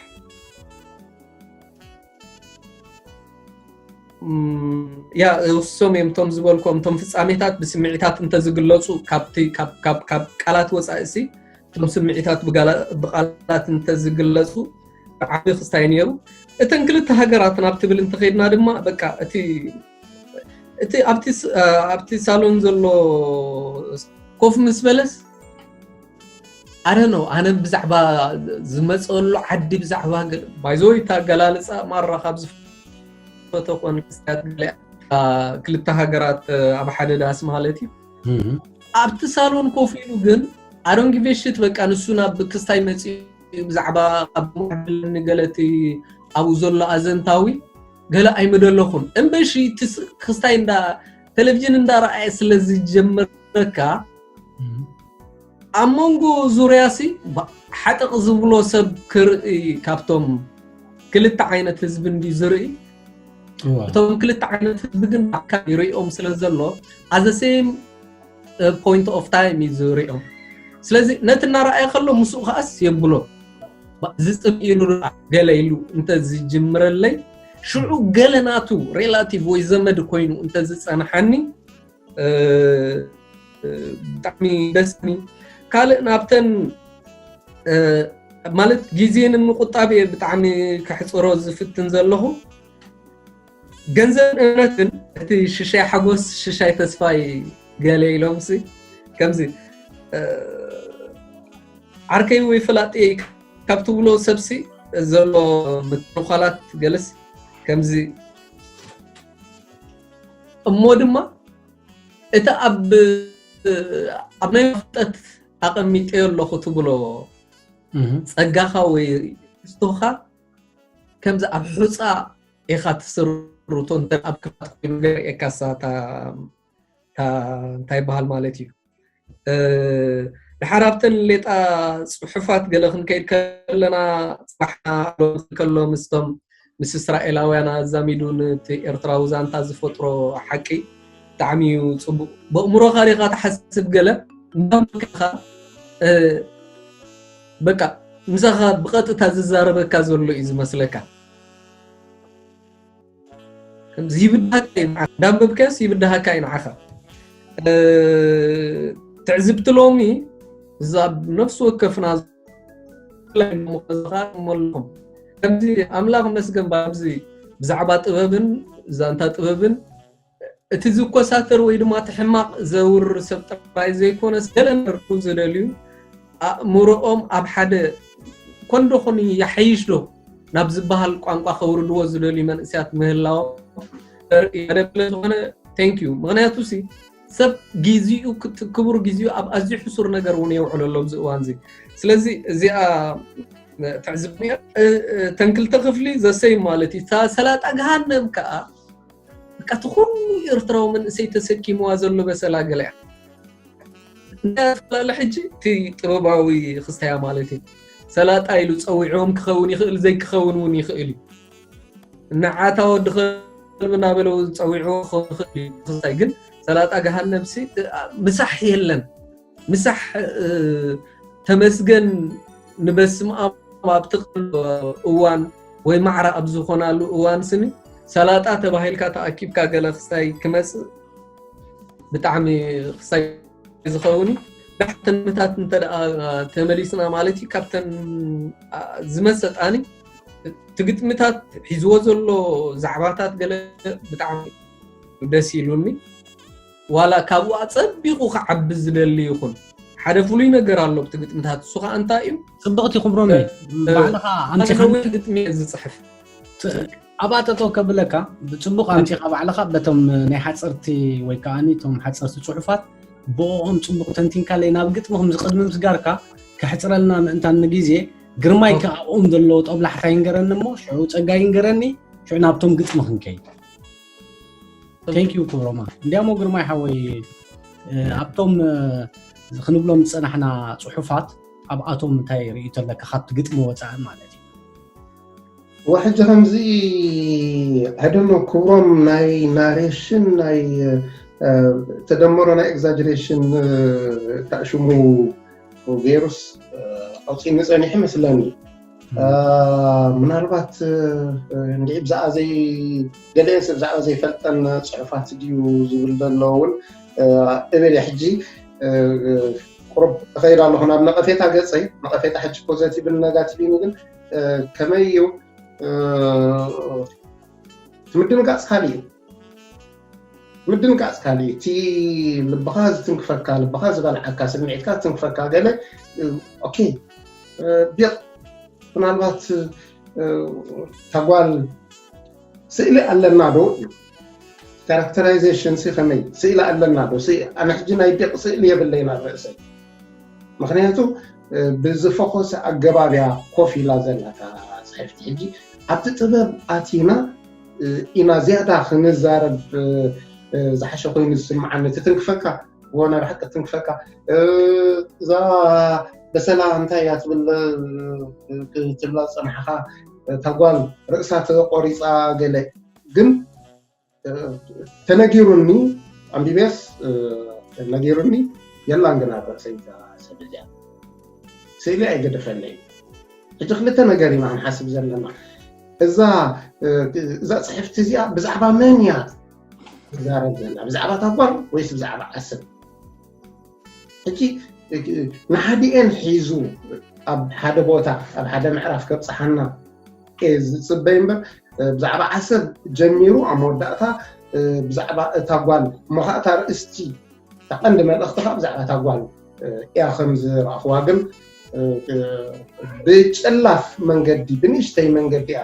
ያ እሶም እዮም እቶም ዝበልኮም እቶም ፍፃሜታት ብስምዒታት እንተዝግለፁ ካብ ቃላት ወፃኢ ሲ እቶም ስምዒታት ብቃላት እንተዝግለፁ ዓቢ ክስታይ ነይሩ። እተን ክልተ ሃገራት ናብ ትብል እንተኸይድና ድማ በቃ እቲ ኣብቲ ሳሎን ዘሎ ኮፍ ምስ በለስ ኣረ ነው ኣነ ብዛዕባ ዝመፀሉ ዓዲ ብዛዕባ ባይዞ ይታ ኣገላልፃ ማራ ካብ ዝፈተኮን ክስታት ክልተ ሃገራት ኣብ ሓደ ዳስ ማለት እዩ። ኣብቲ ሳሎን ኮፍ ኢሉ ግን ኣዶንጊ ቬሽት በቃ ንሱ ናብ ክስታይ መፂኡ ብዛዕባ ካብ ማዕብልኒ ገለቲ ኣብኡ ዘሎ ኣዘንታዊ ገለ ኣይምደለኹን እምበሺ ክስታይ እንዳ ቴሌቪዥን እንዳረኣየ ስለ ዝጀመረካ ኣብ መንጎ ዙርያ ሲ ሓጥቕ ዝብሎ ሰብ ክርኢ ካብቶም ክልተ ዓይነት ህዝቢ እንዲ ዝርኢ እቶም ክልተ ዓይነት ህዝቢ ግን ኣካል ይርእኦም ስለ ዘሎ ኣዘ ሴም point of time እዩ ዝርእዮም። ስለዚ ነቲ እናረኣየ ከሎ ምስኡ ከኣስ የብሎ ዝፅምኢሉ ገለ ኢሉ እንተ ዝጅምረለይ ሽዑ ገለ ናቱ ሬላቲቭ ወይ ዘመድ ኮይኑ እንተ ዝፀንሓኒ ብጣዕሚ ደስ ካልእ ናብተን ማለት ግዜ ንምቁጣብ እየ ብጣዕሚ ከሕፅሮ ዝፍትን ዘለኹ። ገንዘብን እምነትን እቲ ሽሻይ ሓጎስ ሽሻይ ተስፋይ ገለ ኢሎም ሲ ከምዚ ዓርከይ ወይ ፈላጢ ካብ ትብሎ ሰብሲ ዘሎ ምትንኳላት ገለስ ከምዚ እሞ ድማ እቲ ኣብ ኣብ ናይ መፍጠት ኣቐሚጠዮ ኣለኹ ትብሎ ጸጋኻ ወይ ስቶኻ ከምዚ ኣብ ሑፃ ኢኻ ትስርቶ እንተ ኣብ ክፋት ኮይኑ ገርኤካሳ እንታይ ይበሃል ማለት እዩ። ድሓር ኣብተን ሌጣ ፅሑፋት ገለ ክንከይድ ከለና ፅባሕና ከሎ ምስቶም ምስ እስራኤላውያን ኣዛሚዱ ነቲ ኤርትራዊ ዛንታ ዝፈጥሮ ሓቂ ብጣዕሚ እዩ ፅቡቅ። በእምሮኻ ዲኻ ትሓስብ ገለ እንዳመልከኻ በቃ ምሳኻ ብቐጥታ ዝዛረበካ ዘሎ እዩ ዝመስለካ። ይብድሃካ እዩ ንዓኻ እንዳንበብካዮስ ይብድሃካ እዩ ንዓኻ። ትዕዝብቲ ሎሚ እዛ ነፍሲ ወከፍና ኣለኹም ከምዚ ኣምላኽ መስገን ኣብዚ ብዛዕባ ጥበብን ዛንታ ጥበብን እቲ ዝኮሳተር ወይ ድማ እቲ ሕማቕ ዘውር ሰብ ጥራይ ዘይኮነስ ገለ ነርኩ ዝደልዩ ኣእምሮኦም ኣብ ሓደ ኮንዶ ኮን ይሓይሽ ዶ ናብ ዝበሃል ቋንቋ ከውርድዎ ዝደልዩ መንእስያት ምህላዎም ስለዝኾነ thank you። ምክንያቱ ሲ ሰብ ግዜኡ ክቡር ግዜኡ ኣብ ኣዝዩ ሕሱር ነገር እውን የውዕሎ ኣሎ ኣብዚ እዋን እዚ። ስለዚ እዚኣ ትዕዝብ ተን ክልተ ክፍሊ ዘሰይ ማለት እዩ። ሰላጣ ገሃነም ከዓ በቃ እቲ ኩሉ ኤርትራዊ መንእሰይ ተሰኪምዋ ዘሎ በሰላ ገለ እያ። እንዳፈላለ ሕጂ እቲ ጥበባዊ ክስታያ ማለት እዩ። ሰላጣ ኢሉ ፀዊዕዎም ክኸውን ይኽእል ዘይክኸውን እውን ይኽእል እዩ። ንዓታ ወዲ ከልቢ እናበለ ፀዊዕዎ ክኽእል እዩ። ክስታይ ግን ሰላጣ ገሃነም ሲ ምሳሕ የለን። ምሳሕ ተመስገን ንበስም ኣብ ኣብቲ እዋን ወይ ማዕረ ኣብ ዝኾናሉ እዋን ስኒ ሰላጣ ተባሂልካ ተኣኪብካ ገለ ክስታይ ክመፅእ ብጣዕሚ ክስታይ ዝኸውን እዩ። ዳሕተን ምታት እንተ ደኣ ተመሊስና ማለት እዩ ካብተን ዝመሰጣኒ እቲ ግጥምታት ሒዝዎ ዘሎ ዛዕባታት ገለ ብጣዕሚ ደስ ኢሉኒ። ዋላ ካብኡ ኣጸቢቑ ክዓቢ ዝደሊ ይኹን ሓደ ፍሉይ ነገር ኣሎ ኣብቲ ግጥምታት፣ እሱ ከዓ እንታይ እዩ? ጽብቕቲ ክብሮም እዩ። ባዕልኻ ኣምጺኻ ኣምጺኻኒ ግጥሚ እየ ዝፅሕፍ። ኣባጠጦ ከብለካ ብጽቡቕ ኣምጺኻ ባዕልኻ በቶም ናይ ሓፀርቲ ወይ ከዓ እቶም ሓፀርቲ ጽሑፋት ብኦም ጽቡቕ ተንቲንካለይ ናብ ግጥሚ ከምዚ ቅድሚ ምስጋርካ ከሕፅረልና ምእንታን ንግዜ ግርማይ ከ ኣብኦም ዘለዎ ጦብላሕታ ይንገረኒ እሞ ሽዑ ፀጋ ይንገረኒ ሽዑ ናብቶም ግጥሚ ክንከይድ። Thank you ክብሮማ። እንዲያሞ ግርማይ ሓወይ ኣብቶም ክንብሎም ዝፀናሕና ፅሑፋት ኣብኣቶም እንታይ ርእይቶ ኣለካ ካብቲ ግጥሚ ወፃኢ ማለት እዩ? ወሕጂ ከምዚ ኣደሞ ክብሮም ናይ ናሬሽን ናይ ተደመሮ ናይ ኤግዛጀሬሽን ታሽሙ ገይሩስ ኣውፂኒ ፀኒሑ መስለኒ። ምናልባት እንዲዒ ብዛዕባ ዘይ ገለንስ ብዛዕባ ዘይፈልጠን ፅሑፋት ድዩ ዝብል ዘሎ እውን እብል ሕጂ ቁሩብ እኸይድ ኣለኹ ናብ ነቐፌታ ገፀይ። ነቐፌታ ሕጂ ፖዘቲቭን ነጋቲቭን ግን ከመይ እዩ? ምድንጋፅ ካሊእ እዩ። ምድንጋፅ ካሊእ እቲ ልብኻ ዝትንክፈካ ልብኻ ዝበልዓካ ስምዒትካ ዝትንክፈካ ገለ ኦኬ ቢቕ ምናልባት ታጓል ስእሊ ኣለና ዶ እዩ? ካራክተራይዜሽን ሲ ከመይ ስእሊ ኣለና ዶ? ኣነ ሕጂ ናይ ቢቕ ስእሊ የብለይን ኣብ ርእሰይ። ምክንያቱ ብዝፈኮሰ ኣገባብ እያ ኮፍ ኢላ ዘላ እታ ፅሕፍቲ። ሕጂ ኣብቲ ጥበብ ኣቲና ኢና ዝያዳ ክንዛረብ ዝሓሸ ኮይኑ ዝስምዓኒ። ትትንክፈካ ወና ብሓቂ ትንክፈካ እዛ በሰላ እንታይ እያ ትብል ትብላ ዝፀናሕኻ እታ ጓል ርእሳ ተቆሪፃ ገለ ግን ተነጊሩኒ ኣምቢቤስ ነጊሩኒ የላን ግን ኣብ ርእሰይ እዛ ሰብ እዚኣ ስእሊ ኣይገደፈለይ። ሕጂ ክልተ ነገር ኢና ክንሓስብ ዘለና። እዛ እዛ ፅሕፍቲ እዚኣ ብዛዕባ መን እያ ትዛረብ ዘላ? ብዛዕባ እታ ጓል ወይስ ብዛዕባ ዓሰብ? ሕጂ ንሓዲኤን ሒዙ ኣብ ሓደ ቦታ ኣብ ሓደ ምዕራፍ ከብፅሓና እየ ዝፅበይ እምበር ብዛዕባ ዓሰብ ጀሚሩ ኣብ መወዳእታ ብዛዕባ እታ ጓል እሞ ከዓ እታ ርእስቲ እታ ቀንዲ መልእኽቲ ከዓ ብዛዕባ እታ ጓል እያ ከም ዝረእኽዋ ግን ብጨላፍ መንገዲ ብንእሽተይ መንገዲ እያ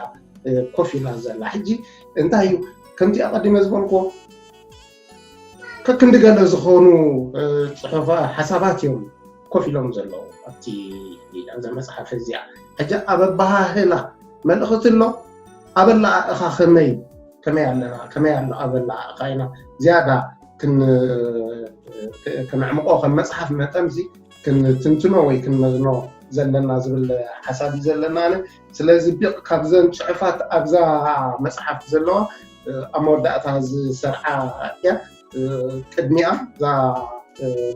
ኮፍ ኢላ ዘላ። ሕጂ እንታይ እዩ ከምቲ ኣቐዲመ ዝበልክዎ ከክንዲ ገለ ዝኾኑ ሓሳባት እዮም ኮፍ ኢሎም ዘለዉ ኣብቲ ኣብዛ መፅሓፍ እዚኣ። ሕጂ ኣብ ኣበሃህላ መልእኽቲ ኣሎ፣ ኣበላእኻ ከመይ ከመይ ኣለና ከመይ ኣሎ ኣበላእኻ ኢና ዝያዳ ክነዕምቆ ከም መፅሓፍ መጠን እዚ ክንትንትኖ ወይ ክንመዝኖ ዘለና ዝብል ሓሳብ እዩ ዘለና። ስለዚ ቢቕ ካብዘን ፅሑፋት ኣብዛ መፅሓፍ ዘለዋ ኣብ መወዳእታ ዝሰርዓ እያ። ቅድሚኣ እዛ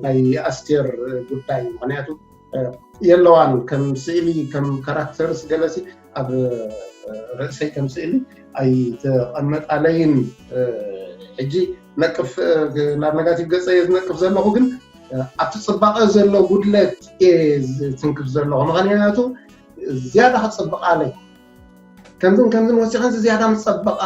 ናይ ኣስቴር ጉዳይ ምክንያቱ የለዋን ከም ስእሊ ከም ካራክተርስ ገለሲ ኣብ ርእሰይ ከም ስእሊ ኣይተቐመጣለይን። ሕጂ ነቅፍ ናብ ነጋቲቭ ገፀ ዝነቅፍ ዘለኹ ግን ኣብቲ ፅባቐ ዘሎ ጉድለት እየ ዝትንክፍ ዘለኹ። ምክንያቱ ዝያዳ ክፅብቓለይ ከምዝን ከምዝን ወሲኸን ዝያዳ ምፀበቓ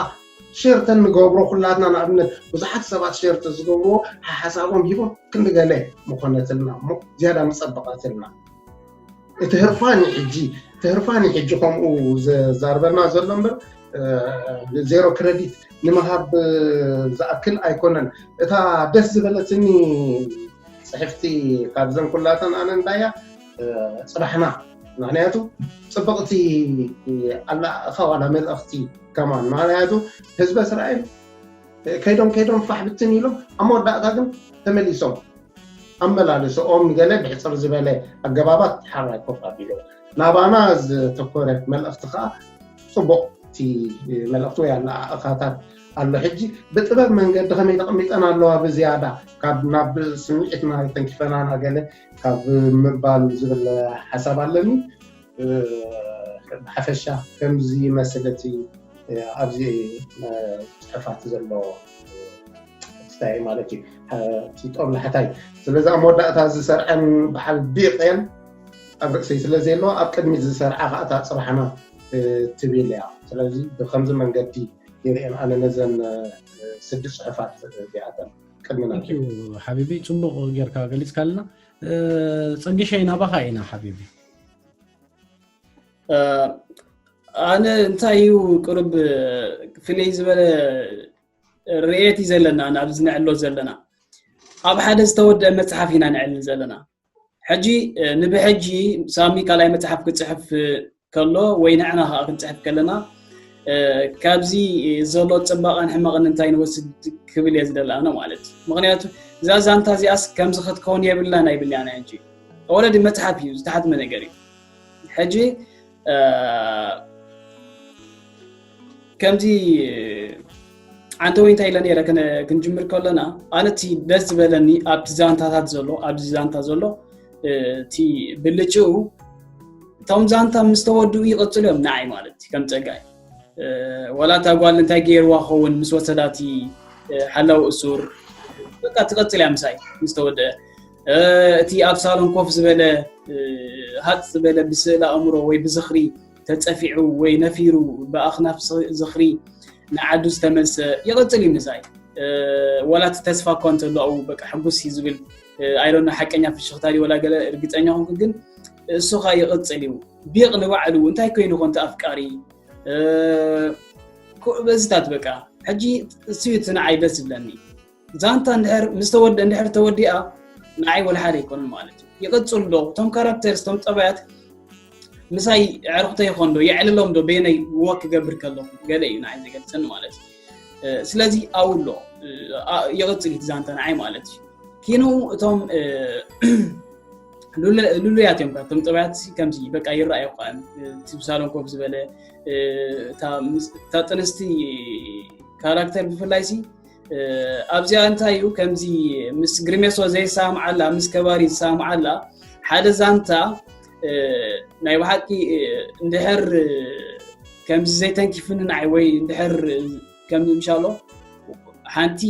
ሸርተን ንገብሮ ኩላትና ንኣብነት ብዙሓት ሰባት ሸርተ ዝገብርዎ ሓሓሳቦም ሂቦም ክንዲ ገለ ምኾነትልና እሞ ዝያዳ ምፀበቐትልና እቲ ህርፋን ሕጂ እቲ ህርፋን ሕጂ ከምኡ ዘዛርበና ዘሎ እምበር ዜሮ ክረዲት ንምሃብ ዝኣክል ኣይኮነን። እታ ደስ ዝበለትኒ ፅሕፍቲ ካብዘን ኩላተን ኣነ እንታይ እያ ፅባሕና ምክንያቱ ፅብቕቲ ኣላእኻ ዋላ መልእኽቲ ከማን ምክንያቱ ህዝበ እስራኤል ከይዶም ከይዶም ፋሕ ብትን ኢሎም ኣብ መወዳእታ ግን ተመሊሶም ኣመላልስኦም ገለ ብሕፅር ዝበለ ኣገባባት ሓራይ ኮፍ ኣቢሉ ናባና ዝተኮረ መልእኽቲ ከዓ ፅቡቕ እቲ መልእኽቲ ወይ ኣላእኻታት ኣሎ። ሕጂ ብጥበብ መንገዲ ከመይ ተቐሚጠን ኣለዋ ብዝያዳ ካብ ናብ ስምዒትና ተንኪፈናና ገለ ካብ ምባል ዝብል ሓሳብ ኣለኒ። ብሓፈሻ ከምዚ ይመስል እቲ ኣብዚ ፅሑፋት ዘሎ ስታይ ማለት እዩ እቲ ጦብላሕታይ። ስለዚ ኣብ መወዳእታ ዝሰርዐን በዓል ቢቕ እየን ኣብ ርእሰይ ስለ ዘየለዋ ኣብ ቅድሚት ዝሰርዓ ከዓ እታ ፅባሕና ትብል እያ። ስለዚ ብከምዚ መንገዲ ይርእየን ኣነ ነዘን ስዲ ፅሑፋት እዚኣተን ቅድሚ ናብ ሓቢቢ ፅቡቕ ጌርካ ገሊፅካልና። ጽግሸይ ናባኻ ኢና ሓቢቢ። ኣነ እንታይ እዩ ቅርብ ፍልይ ዝበለ ርእየት እዩ ዘለና ናብዚ ንዕሎ ዘለና። ኣብ ሓደ ዝተወደአ መጽሓፍ ኢና ንዕልል ዘለና። ሕጂ ንብሕጂ ሳሚ ካልኣይ መጽሓፍ ክጽሕፍ ከሎ ወይ ንዕና ከዓ ክንጽሕፍ ከለና ካብዚ ዘሎ ጽባቐን ሕመቕን እንታይ ንወስድ ክብል እየ ዝደሊ ኣነ ማለት እዩ። ምክንያቱ እዛ ዛንታ እዚኣስ ከምዚ ክትከውን የብላን ኣይብልያን ሕጂ። ኦረዲ መጽሓፍ እዩ ዝተሓትመ ነገር እዩ። ሕጂ ከምዚ ዓንተ ወይ እንታይ ኢለ ነይረ ክንጅምር ከለና ኣነ እቲ ደስ ዝበለኒ ኣብቲ ዛንታታት ዘሎ ኣብዚ ዛንታ ዘሎ እቲ ብልጭኡ እቶም ዛንታ ምስ ተወድኡ ይቐፅሉ እዮም ንዓይ ማለት እዩ ከም ፀጋይ። ወላ እታ ጓል እንታይ ገይርዋ ኸውን ምስ ወሰዳቲ ሓላው እሱር በቃ ትቐፅል እያ ምሳይ ምስ ተወደአ። እቲ ኣብ ሳሎን ኮፍ ዝበለ ሃፅ ዝበለ ብስእለ ኣእምሮ ወይ ብዝኽሪ ተፀፊዑ ወይ ነፊሩ ብኣኽናፍ ዝኽሪ ንዓዱ ዝተመልሰ ይቐፅል እዩ ምሳይ። ወላ እቲ ተስፋ እኳ እንተሎ ኣብኡ በቃ ሕጉስ እዩ ዝብል ኣይሮኖ ሓቀኛ ፍሽኽታ ድዩ ወላ ገለ እርግፀኛ ኮንኩ ግን እሱኻ ይቕፅል እዩ። ቢቕ ንባዕሉ እንታይ ኮይኑ ኮንተ ኣፍቃሪ በዚታት በቃ ሕጂ እሱ እዩ እቲ ንዓይ ደስ ዝብለኒ። ዛንታ እንድሕር ምስ ተወደ እንድሕር ተወዲኣ ንዓይ ወላ ሓደ ኣይኮነን ማለት እዩ። ይቕፅሉ ዶ እቶም ካራክተርስ እቶም ጠባያት ምሳይ ዕርኽተ ይኾን ዶ የዕልሎም ዶ በየነይ ወክ ክገብር ከለኹ ገለ እዩ ንዓይ ዘገድሰኒ ማለት እዩ። ስለዚ ኣውሎ ይቕፅል እቲ ዛንታ ንዓይ ማለት እዩ። ኪኑ እቶም ሉሉያት እዮም እቶም ጠባያት ከምዚ በቃ ይረኣዩ ኳ እቲ ብሳሎን ኮፍ ዝበለ እታ ጥንስቲ ካራክተር ብፍላይ ሲ ኣብዚኣ እንታይ እዩ ከምዚ ምስ ግርሜሶ ዘይሰማምዓላ ምስ ከባሪ ዝሰማምዓላ ሓደ ዛንታ ናይ ብሓቂ እንድሕር ከምዚ ዘይተንኪፍኒ ንዓይ ወይ እንድሕር ከምዚ ምሻሎ ሓንቲ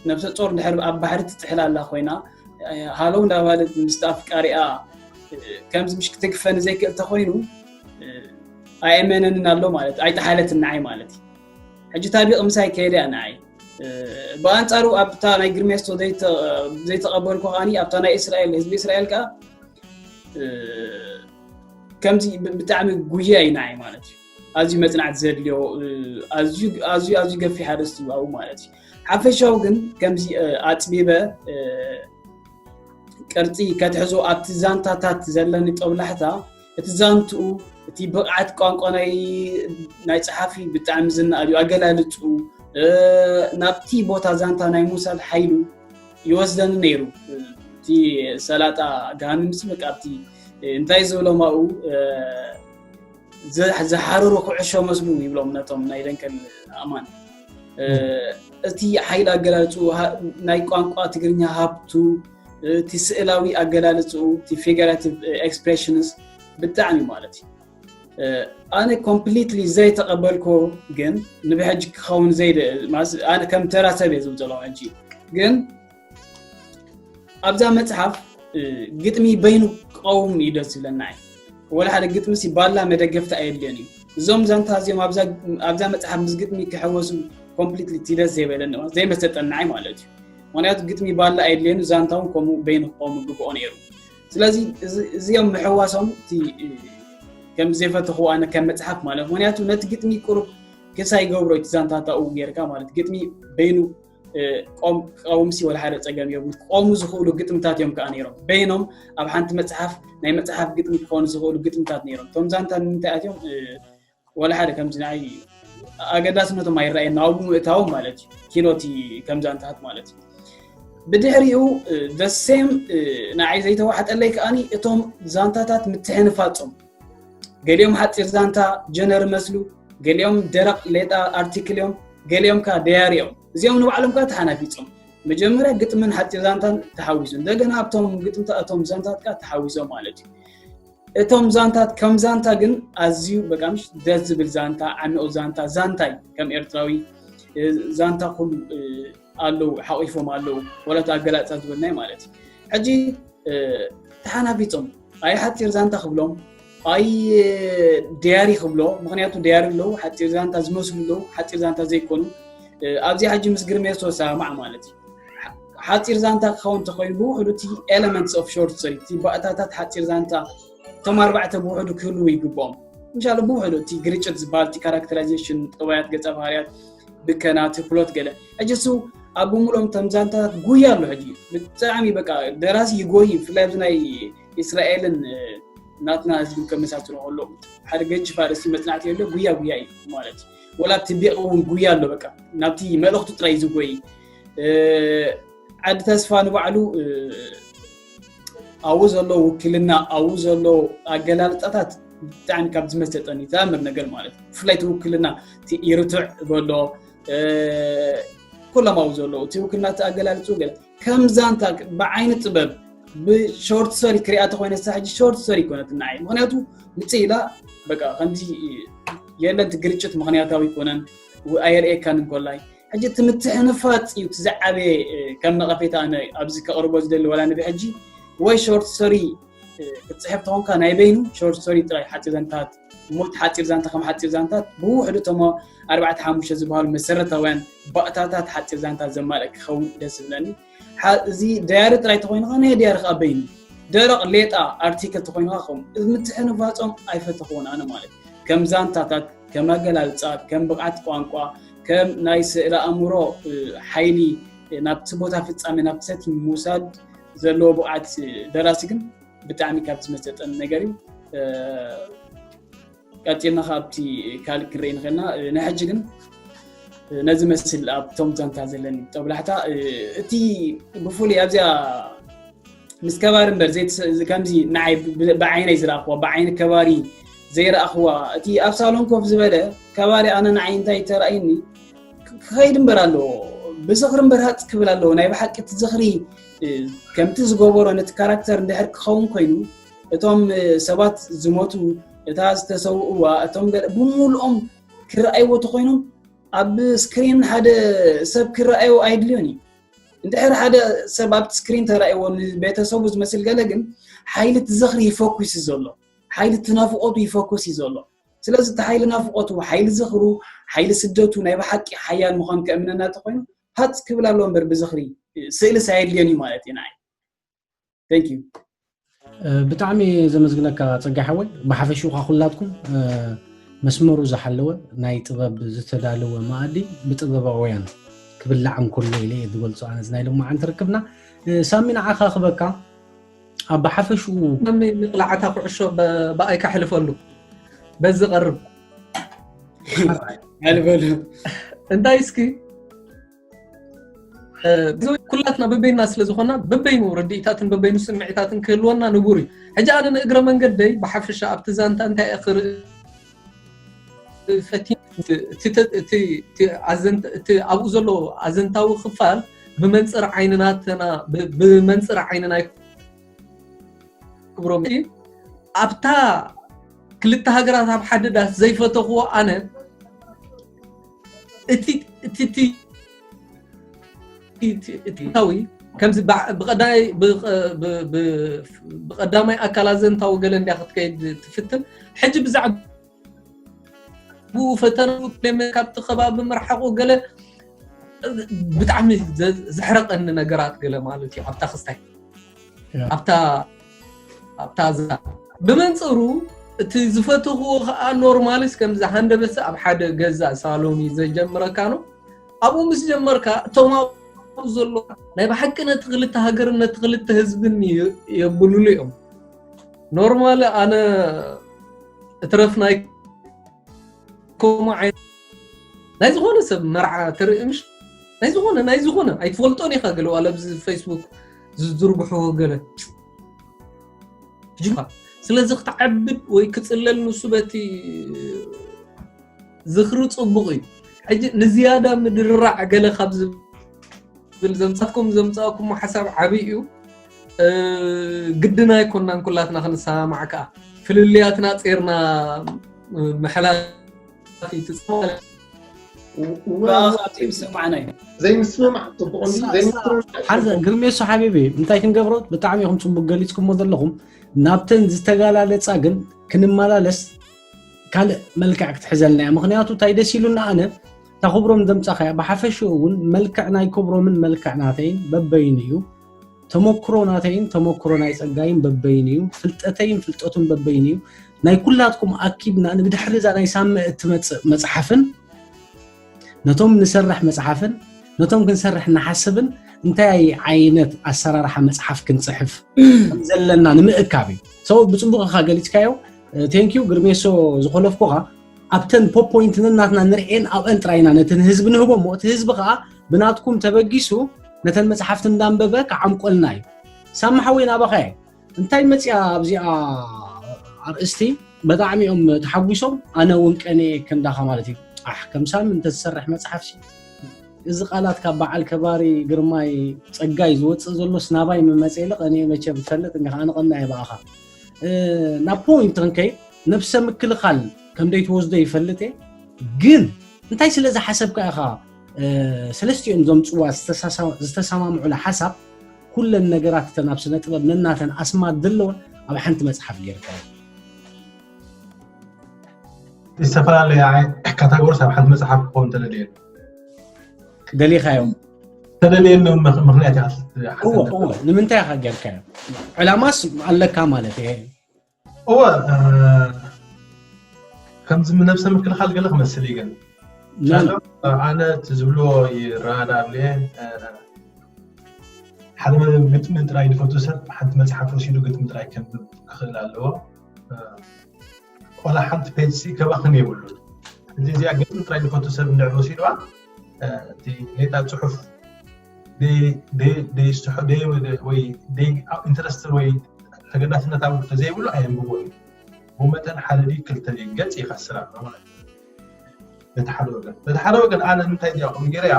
ነብሰ ጾር እንድሕር ኣብ ባሕሪ ትጥሕል ኣላ ኮይና ሃለው እንዳባለት ምስቲ ኣፍቃሪኣ ከምዚ ምሽ ክትግፈኒ ዘይክእል ተኮይኑ ኣይእመነንን ኣሎ ማለት ኣይጠሓለትን ንዓይ ማለት እዩ። ሕጂ ታቢቕ ምሳይ ከይደ እያ ንዓይ። ብኣንጻሩ ኣብታ ናይ ግርሜስቶ ዘይተቐበልኩ ከዓኒ ኣብታ ናይ እስራኤል ህዝቢ እስራኤል ከኣ ከምዚ ብጣዕሚ ጉያ እዩ ንዓይ ማለት እዩ። ኣዝዩ መጽናዕቲ ዘድልዮ ኣዝዩ ኣዝዩ ኣዝዩ ገፊሕ ኣርእስቲ እዩ ኣብኡ ማለት እዩ። ሓፈሻዊ ግን ከምዚ ኣጽቢበ ቅርጺ ከትሕዞ ኣብቲ ዛንታታት ዘለኒ ጦብላሕታ እቲ ዛንትኡ እቲ ብቕዓት ቋንቋ ናይ ናይ ጸሓፊ ብጣዕሚ ዝነኣድ እዩ ኣገላልጹ ናብቲ ቦታ ዛንታ ናይ ሙሳል ሓይሉ ይወስደኒ ነይሩ። እቲ ሰላጣ ጋሃንም ሲ በቃ ኣብቲ እንታይ ዝብሎም ኣብኡ ዝሓረሩ ኩዕሾ መስሉ ይብሎም ነቶም ናይ ደንከል ኣማን እቲ ሓይሊ ኣገላልፅኡ ናይ ቋንቋ ትግርኛ ሃብቱ እቲ ስእላዊ ኣገላልፅኡ እቲ figurative expressions ብጣዕሚ ማለት እዩ። ኣነ completely ዘይተቐበልኮ ግን ንብሕጂ ክኸውን ዘይደ ኣነ ከም ተራ ሰብ እየ ዝብል ዘለኹ ሕጂ ግን ኣብዛ መፅሓፍ ግጥሚ በይኑ ክቐውም እዩ ደስ ዝብለና እዩ። ወላ ሓደ ግጥሚ ሲ ባላ መደገፍቲ ኣየድልዮን እዩ። እዞም ዛንታ እዚኦም ኣብዛ መፅሓፍ ምስ ግጥሚ ክሕወሱ ኮምፕሊትሊ እቲ ደስ ዘይበለኒ ዘይመሰጠናዓይ ማለት እዩ። ምክንያቱ ግጥሚ ባላ ኣየድልዮን ዛንታ እውን ከምኡ በይኑ ክቐውም ግብኦ ነይሩ። ስለዚ እዚኦም ምሕዋሶም እቲ ከም ዘይፈተኹ ኣነ ከም መፅሓፍ ማለት ምክንያቱ ነቲ ግጥሚ ቁሩብ ክሳ ይገብሮ እቲ ዛንታታኡ ጌርካ ማለት ግጥሚ በይኑ ክቐውምሲ ወላ ሓደ ፀገም የብሉ። ክቐውሙ ዝኽእሉ ግጥምታት እዮም ከዓ ነይሮም። በይኖም ኣብ ሓንቲ መፅሓፍ ናይ መፅሓፍ ግጥሚ ክኾኑ ዝኽእሉ ግጥምታት ነይሮም። እቶም ዛንታ ንምንታይ ኣትዮም ወላ ሓደ ከምዚ ንዓይ ኣገዳስነቶም ኣይረኣየና ኣብኡ ምእታዎም ማለት እዩ። ኪኖቲ ከም ዛንታታት ማለት እዩ። ብድሕሪኡ the same ንዓይ ዘይተዋሕጠለይ ከዓኒ እቶም ዛንታታት ምትሕንፋፆም ገሊኦም ሓፂር ዛንታ ጀነር መስሉ፣ ገሊኦም ደረቕ ሌጣ ኣርቲክል እዮም፣ ገሊኦም ከዓ ደያሪ እዮም። እዚኦም ንባዕሎም ከዓ ተሓናፊፆም። መጀመርያ ግጥምን ሓፂር ዛንታን ተሓዊሱ እንደገና ኣብቶም ግጥምታ እቶም ዛንታት ከዓ ተሓዊሶም ማለት እዩ። እቶም ዛንታት ከም ዛንታ ግን ኣዝዩ በቃ ምሽ ደስ ዝብል ዛንታ ዓሚቕ ዛንታ ዛንታይ ከም ኤርትራዊ ዛንታ ኩሉ ኣለዉ ሓቂፎም ኣለዉ ወለት ኣገላፃ ዝበልናይ ማለት እዩ። ሕጂ ተሓናፊፆም ኣይ ሓፂር ዛንታ ክብሎም ኣይ ደያሪ ክብሎ ምክንያቱ ደያሪ ኣለዉ ሓፂር ዛንታ ዝመስሉ ኣለዉ ሓፂር ዛንታ ዘይኮኑ ኣብዚ ሕጂ ምስ ግርሜሶ ሰማዕ ማለት እዩ። ሓፂር ዛንታ ክኸውን እንተኮይኑ ብውሕዱ እቲ elements of short story እቲ ባእታታት ሓፂር ዛንታ እቶም ኣርባዕተ ብውሕዱ ክህልዉ ይግብኦም። እንሻሎ ብውሕዱ እቲ ግርጭት ዝበሃል እቲ characterization ጠባያት ገፀ ባህርያት ብከና እቲ ፕሎት ገለ ሕጂ እሱ ኣብ ብምሉኦም እቶም ዛንታታት ጉያ ኣሎ ሕጂ ብጣዕሚ በቃ ደራሲ ይጎይ ብፍላይ ኣብዚ ናይ እስራኤልን ናትና ህዝቢ ከመሳስሎ ከሎ ሓደ ገጅፍ ኣርእስቲ መፅናዕቲ የለ ጉያ ጉያ እዩ ማለት እዩ ወላ እቲ ቢቕ እውን ጉያ ኣሎ በቃ ናብቲ መልእኽቱ ጥራይ ዝጎይ ዓዲ ተስፋ ንባዕሉ ኣብኡ ዘሎ ውክልና ኣብኡ ዘሎ ኣገላልፃታት ብጣዕሚ ካብ ዝመሰጠኒ ተኣምር ነገር ማለት እዩ ብፍላይ እቲ ውክልና እቲ ርቱዕ በሎ ኩሎም ኣብኡ ዘለዉ እቲ ውክልና እቲ ኣገላልፅኡ ገለ ከም ዛንታ ብዓይኒ ጥበብ ብሾርት ሰሪ ክሪኣ ተኮይነ ሳ ሕጂ ሾርት ሰሪ ይኮነት ንዓይ ምክንያቱ ምፅእ ኢላ በቃ ከምዚ የለን እቲ ግርጭት ምክንያታዊ ይኮነን ኣየርእየካን እንኮላይ ሕጂ እቲ ምትሕንፋፅ እዩ እቲ ዝዓበየ ከም ነቐፌታ ኣነ ኣብዚ ከቕርቦ ዝደሊ ዋላ ንብሕጂ ወይ ሾርት ሰሪ ክትፅሕፍ ተኾንካ ናይ በይኑ ሾርት ሰሪ ጥራይ ሓፂር ዛንታት ሞት ሓፂር ዛንታ ከም ሓፂር ዛንታት ብውሕዱ እቶም ኣርባዕተ ሓሙሽተ ዝበሃሉ መሰረታውያን ባእታታት ሓፂር ዛንታ ዘማልእ ክኸውን ደስ ዝብለኒ እዚ ዳያሪ ጥራይ ተኮይኑ ከ ናይ ዳያሪ ከኣ በይኑ ደረቕ ሌጣ ኣርቲክል ተኮይኑ ከ ከም ምትሕንፋፆም ኣይፈተኽዎን ኣነ ማለት ከም ዛንታታት ከም ኣገላልፃ ከም ብቕዓት ቋንቋ ከም ናይ ስእለ ኣእምሮ ሓይሊ ናብቲ ቦታ ፍፃሜ ናብቲ ሰቲ ምውሳድ ዘለዎ ብቕዓት ደራሲ ግን ብጣዕሚ ካብ ዝመሰጠን ነገር እዩ ቀፂልና ካብቲ ካልእ ክንርኢ ንኽእልና ንሕጂ ግን ነዚ መስል ኣብቶም ዛንታ ዘለኒ ጠብላሕታ እቲ ብፍሉይ ኣብዚኣ ምስ ከባሪ እምበር ከምዚ ንዓይ ብዓይነይ ዝረኣኽዋ ብዓይኒ ከባሪ ዘይረኣኽዋ እቲ ኣብ ሳሎን ኮፍ ዝበለ ከባሪ ኣነ ንዓይ እንታይ ተራእይኒ ክኸይድ እምበር ኣለዎ ብዝኽሪ እምበር ሃፅ ክብል ኣለዎ ናይ ብሓቂ እቲ ዝኽሪ ከምቲ ዝገበሮ ነቲ ካራክተር እንድሕር ክኸውን ኮይኑ እቶም ሰባት ዝሞቱ እታ ዝተሰውእዋ እቶም ገለ ብምሉኦም ክረኣይዎ ተኮይኖም ኣብ ስክሪን ሓደ ሰብ ክረኣዮ ኣይድልዮን እዩ እንድሕር ሓደ ሰብ ኣብቲ ስክሪን ተራእይዎ ንቤተሰቡ ዝመስል ገለ ግን ሓይሊ እቲ ዝኽሪ ይፈኩስ እዩ ዘሎ ሓይሊ እቲ ናፍቆቱ ይፈኩስ እዩ ዘሎ ስለዚ እቲ ሓይሊ ናፍቆቱ ሓይሊ ዝኽሩ ሓይሊ ስደቱ ናይ ብሓቂ ሓያል ምዃኑ ከእምነና ተኮይኑ ሃፅ ክብል ኣለዎ እምበር ብዝኽሪ ስእሊ ሳየድልዮን እዩ ማለት እዩ ንዓይ Thank you. ብጣዕሚ ዘመስግነካ ፀጋ ሓወይ ብሓፈሽኡ ካ ኩላትኩም መስመሩ ዝሓለወ ናይ ጥበብ ዝተዳለወ መኣዲ ብጥበባውያን ክብላዕ እንከሎ ኢለ እየ ዝገልፆ ኣነዚ ናይ ሎማዓንቲ ርክብና ሳሚ ንዓኻ ክበካ ኣብ ብሓፈሽኡ ሳሚ ምቕላዕታ ኩዕሾ ብኣይ ከሕልፈሉ በዚ ቀርብ ኣልበሉ እንታይ እስኪ ኩላትና በበይና ስለ ዝኾና በበይኑ ርድኢታትን በበይኑ ስምዒታትን ክህልወና ንቡር እዩ ሕጂ ኣነ ንእግረ መንገደይ ብሓፈሻ ኣብቲ ዛንታ እንታይ እየ ክርኢ ፈቲን እቲ ኣብኡ ዘሎ ኣዘንታዊ ክፋል ብመንፅር ዓይኒ ናተና ብመንፅር ዓይኒ ናይ ክብሮም ኣብታ ክልተ ሃገራት ኣብ ሓደ ዳስ ዘይፈተኽዎ ኣነ እቲ እቲ እቲ እቲ እታዊ ከምዚ ብቐዳይ ብቐዳማይ ኣካል ኣዘንታዊ ገለ እንዲያ ክትከይድ ትፍትን ሕጂ ብዛዕባ ብኡ ፈተና ካብቲ ከባቢ ምርሓቁ ገለ ብጣዕሚ ዘሕረቀኒ ነገራት ገለ ማለት እዩ ኣብታ ክስታይ ኣብታ ኣብታ ዝና ብመንፅሩ እቲ ዝፈተኽዎ ከዓ ኖርማልስ ከምዚ ሃንደበሰ ኣብ ሓደ ገዛ ሳሎን እዩ ዘጀምረካ ነው ኣብኡ ምስ ጀመርካ እቶም ኣብኡ ዘሎ ናይ ብሓቂ ነቲ ክልተ ሃገርን ነቲ ክልተ ህዝብን የብሉሉ እዮም ኖርማል ኣነ እትረፍ ናይ ከምኡ ዓይነት ናይ ዝኾነ ሰብ መርዓ ትርኢ ምሽ ናይ ዝኾነ ናይ ዝኾነ ኣይትፈልጦን ኢኻ ገለ ዋላ ኣብዚ ፌስቡክ ዝዝርግሕዎ ገለ ሕጂ ስለዚ ክትዓብድ ወይ ክፅለል ንሱ በቲ ዝኽሪ ፅቡቕ እዩ ሕጂ ንዝያዳ ምድርራዕ ገለ ካብ ዝብል ዘምፃትኩም ዘምፃእኩሞ ሓሳብ ዓብይ እዩ ግድና ኣይኮናን ኩላትና ክንሰማማዕ ከዓ ፍልልያትና ፂርና ምሕላፍ ብኣኻትኩም ሰማዕናይ ዘይምስምማዕ ፅቡቕ ዘይምስምማዕ ሓንዘ ግርሜሶ ሓቢቢ እንታይ ክንገብሮ ብጣዕሚ ኢኹም ፅቡቅ ገሊፅኩሞ ዘለኹም ናብተን ዝተጋላለፃ ግን ክንመላለስ ካልእ መልክዕ ክትሕዘልና እያ ምክንያቱ እንታይ ደስ ኢሉና ኣነ እታ ክብሮም ዘምጻኻያ ብሓፈሽኡ እውን መልክዕ ናይ ክብሮምን መልክዕ ናተይን በበይኑ እዩ። ተመክሮ ናተይን ተመክሮ ናይ ጸጋይን በበይኑ እዩ። ፍልጠተይን ፍልጠቱን በበይኑ እዩ። ናይ ኩላትኩም ኣኪብና ንብድሕሪ እዛ ናይ ሳመ እትመጽእ መጽሓፍን ነቶም ንሰርሕ መጽሓፍን ነቶም ክንሰርሕ ንሓስብን እንታይ ዓይነት ኣሰራርሓ መጽሓፍ ክንጽሕፍ ከም ዘለና ንምእካብ እዩ። So ብጽቡቕ ኢኻ ገሊጽካዮ። ቴንኪዩ ግርሜሶ ዝኮለፍኩኻ። ኣብተን ፖፖይንት ነናትና ንርኤን ኣብአን ጥራይና ነቲ ንህዝቢ ንህቦ እሞ እቲ ህዝቢ ከዓ ብናትኩም ተበጊሱ ነተን መጽሓፍቲ እንዳንበበ ክዓምቆልና እዩ። ሳሚ ሓወይ ናባኻ እየ። እንታይ መጽያ ኣብዚኣ ኣርእስቲ ብጣዕሚ እዮም ተሓጒሶም። ኣነ እውን ቀንየ ክንዳኻ ማለት እዩ። ኣሕ ከም ሳሚ እንተዝሰርሕ መጽሓፍ ሲ እዚ ቃላት ካብ በዓል ከባሪ ግርማይ ጸጋይ ዝወጽእ ዘሎ ስናባይ ምመጸ ኢለ ቀንየ መቸም ትፈልጥ እንዲኻ ኣነ ቀና እየ ብኣኻ ናብ ፖይንት ክንከይድ ነብሰ ምክልኻል ከም ደይትወስዶ ይፈልጥ እየ ግን እንታይ ስለ ዝሓሰብካ ኢኻ ሰለስቲኦም ዘምፅዋ ዝተሰማምዑላ ሓሳብ ኩለን ነገራት እተን ኣብ ስነ ጥበብ ነናተን ኣስማት ዘለወን ኣብ ሓንቲ መፅሓፍ ጌርካ ዝተፈላለየ ካታጎሪስ ኣብ ሓንቲ መፅሓፍ ክኸውን ተደልየ ደሊኻዮም ተደልየሉ ምክንያት እወ እወ ንምንታይ ኢኻ ጌርካዮ ዕላማስ ኣለካ ማለት እየ እወ ከምዚ ነብሰ ምክልኻል ገለ ክመስል እዩ ግን ኣነ እቲ ዝብልዎ ይረዳሉ እየ ሓደ ግጥሚ ጥራይ ዝፈቱ ሰብ ሓንቲ መፅሓፍ ወሲዱ ግጥሚ ጥራይ ከንብብ ክኽእል ኣለዎ ዋላ ሓንቲ ፔጅ ሲ ከባኽን የብሉ እዚ እዚኣ ግጥሚ ጥራይ ዝፈቱ ሰብ እንድዕር ወሲድዋ እቲ ሌጣ ፅሑፍ ወይ ኢንተረስትን ወይ ተገዳስነት ኣብ ተዘይብሉ ኣየንብቦ እዩ ብመጠን ሓደ ድዩ ክልተ ድዩ ገፅ ይኸስር ኣሎ ማለት እዩ በቲ ሓደ ወገን በቲ ሓደ ወገን ኣነ ንምንታይ እዚኣ ቁም ገይረያ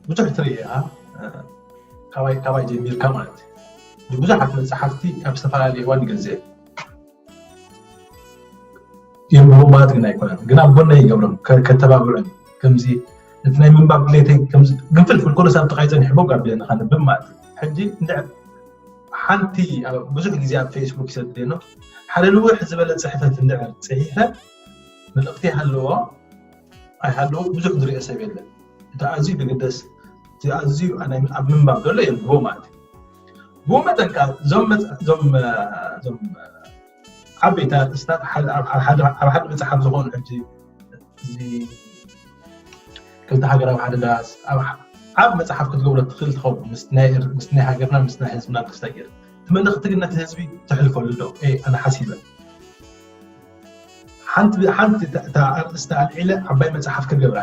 ብዙሕ ትርኢ ኢኻ ካባይ ካባይ ጀሚርካ ማለት እዩ ብዙሓት መፅሓፍቲ ኣብ ዝተፈላለየ እዋን ይገዝእ የንብቦ ማለት ግን ኣይኮነን ግን ኣብ ጎና ይገብሮም ከተባብዑን ከምዚ እቲ ናይ ምንባብ ድሌተይ ግንፍል ፍልኮሎ ሳብ ጥቃይ ፀኒሕቦ ጋቢለ ንካነብብ ማለት እዩ ሕጂ እንድዕር ሓንቲ ብዙሕ ግዜ ኣብ ፌስቡክ ይሰድደኖ ሓደ ንውሕ ዝበለ ፅሕፈት እንድዕር ፅሒፈ መልእክቲ ይሃለዎ ኣይሃለዎ ብዙሕ ዝሪኦ ሰብ የለን እቲ ኣዝዩ ዝግደስ እቲ ኣዝዩ ኣብ ምንባብ ዘሎ የንብቦ ማለት እዩ ብኡ መጠን ከዓ እዞም ዓበይቲ ኣርእስታት ኣብ ሓደ መፅሓፍ ዝኾኑ ሕጂ እዚ ክልተ ሃገር ኣብ ሓደ ዳስ ኣብ መፅሓፍ ክትገብሮ ትኽእል ትኸውን ምስ ናይ ሃገርና ምስ ናይ ህዝብና ክስተግር እቲ መልእኽቲ ግን ነቲ ህዝቢ ተሕልፈሉ ዶ ኣነ ሓሲበ ሓንቲ ኣርእስቲ ኣልዒለ ዓባይ መፅሓፍ ክገብራ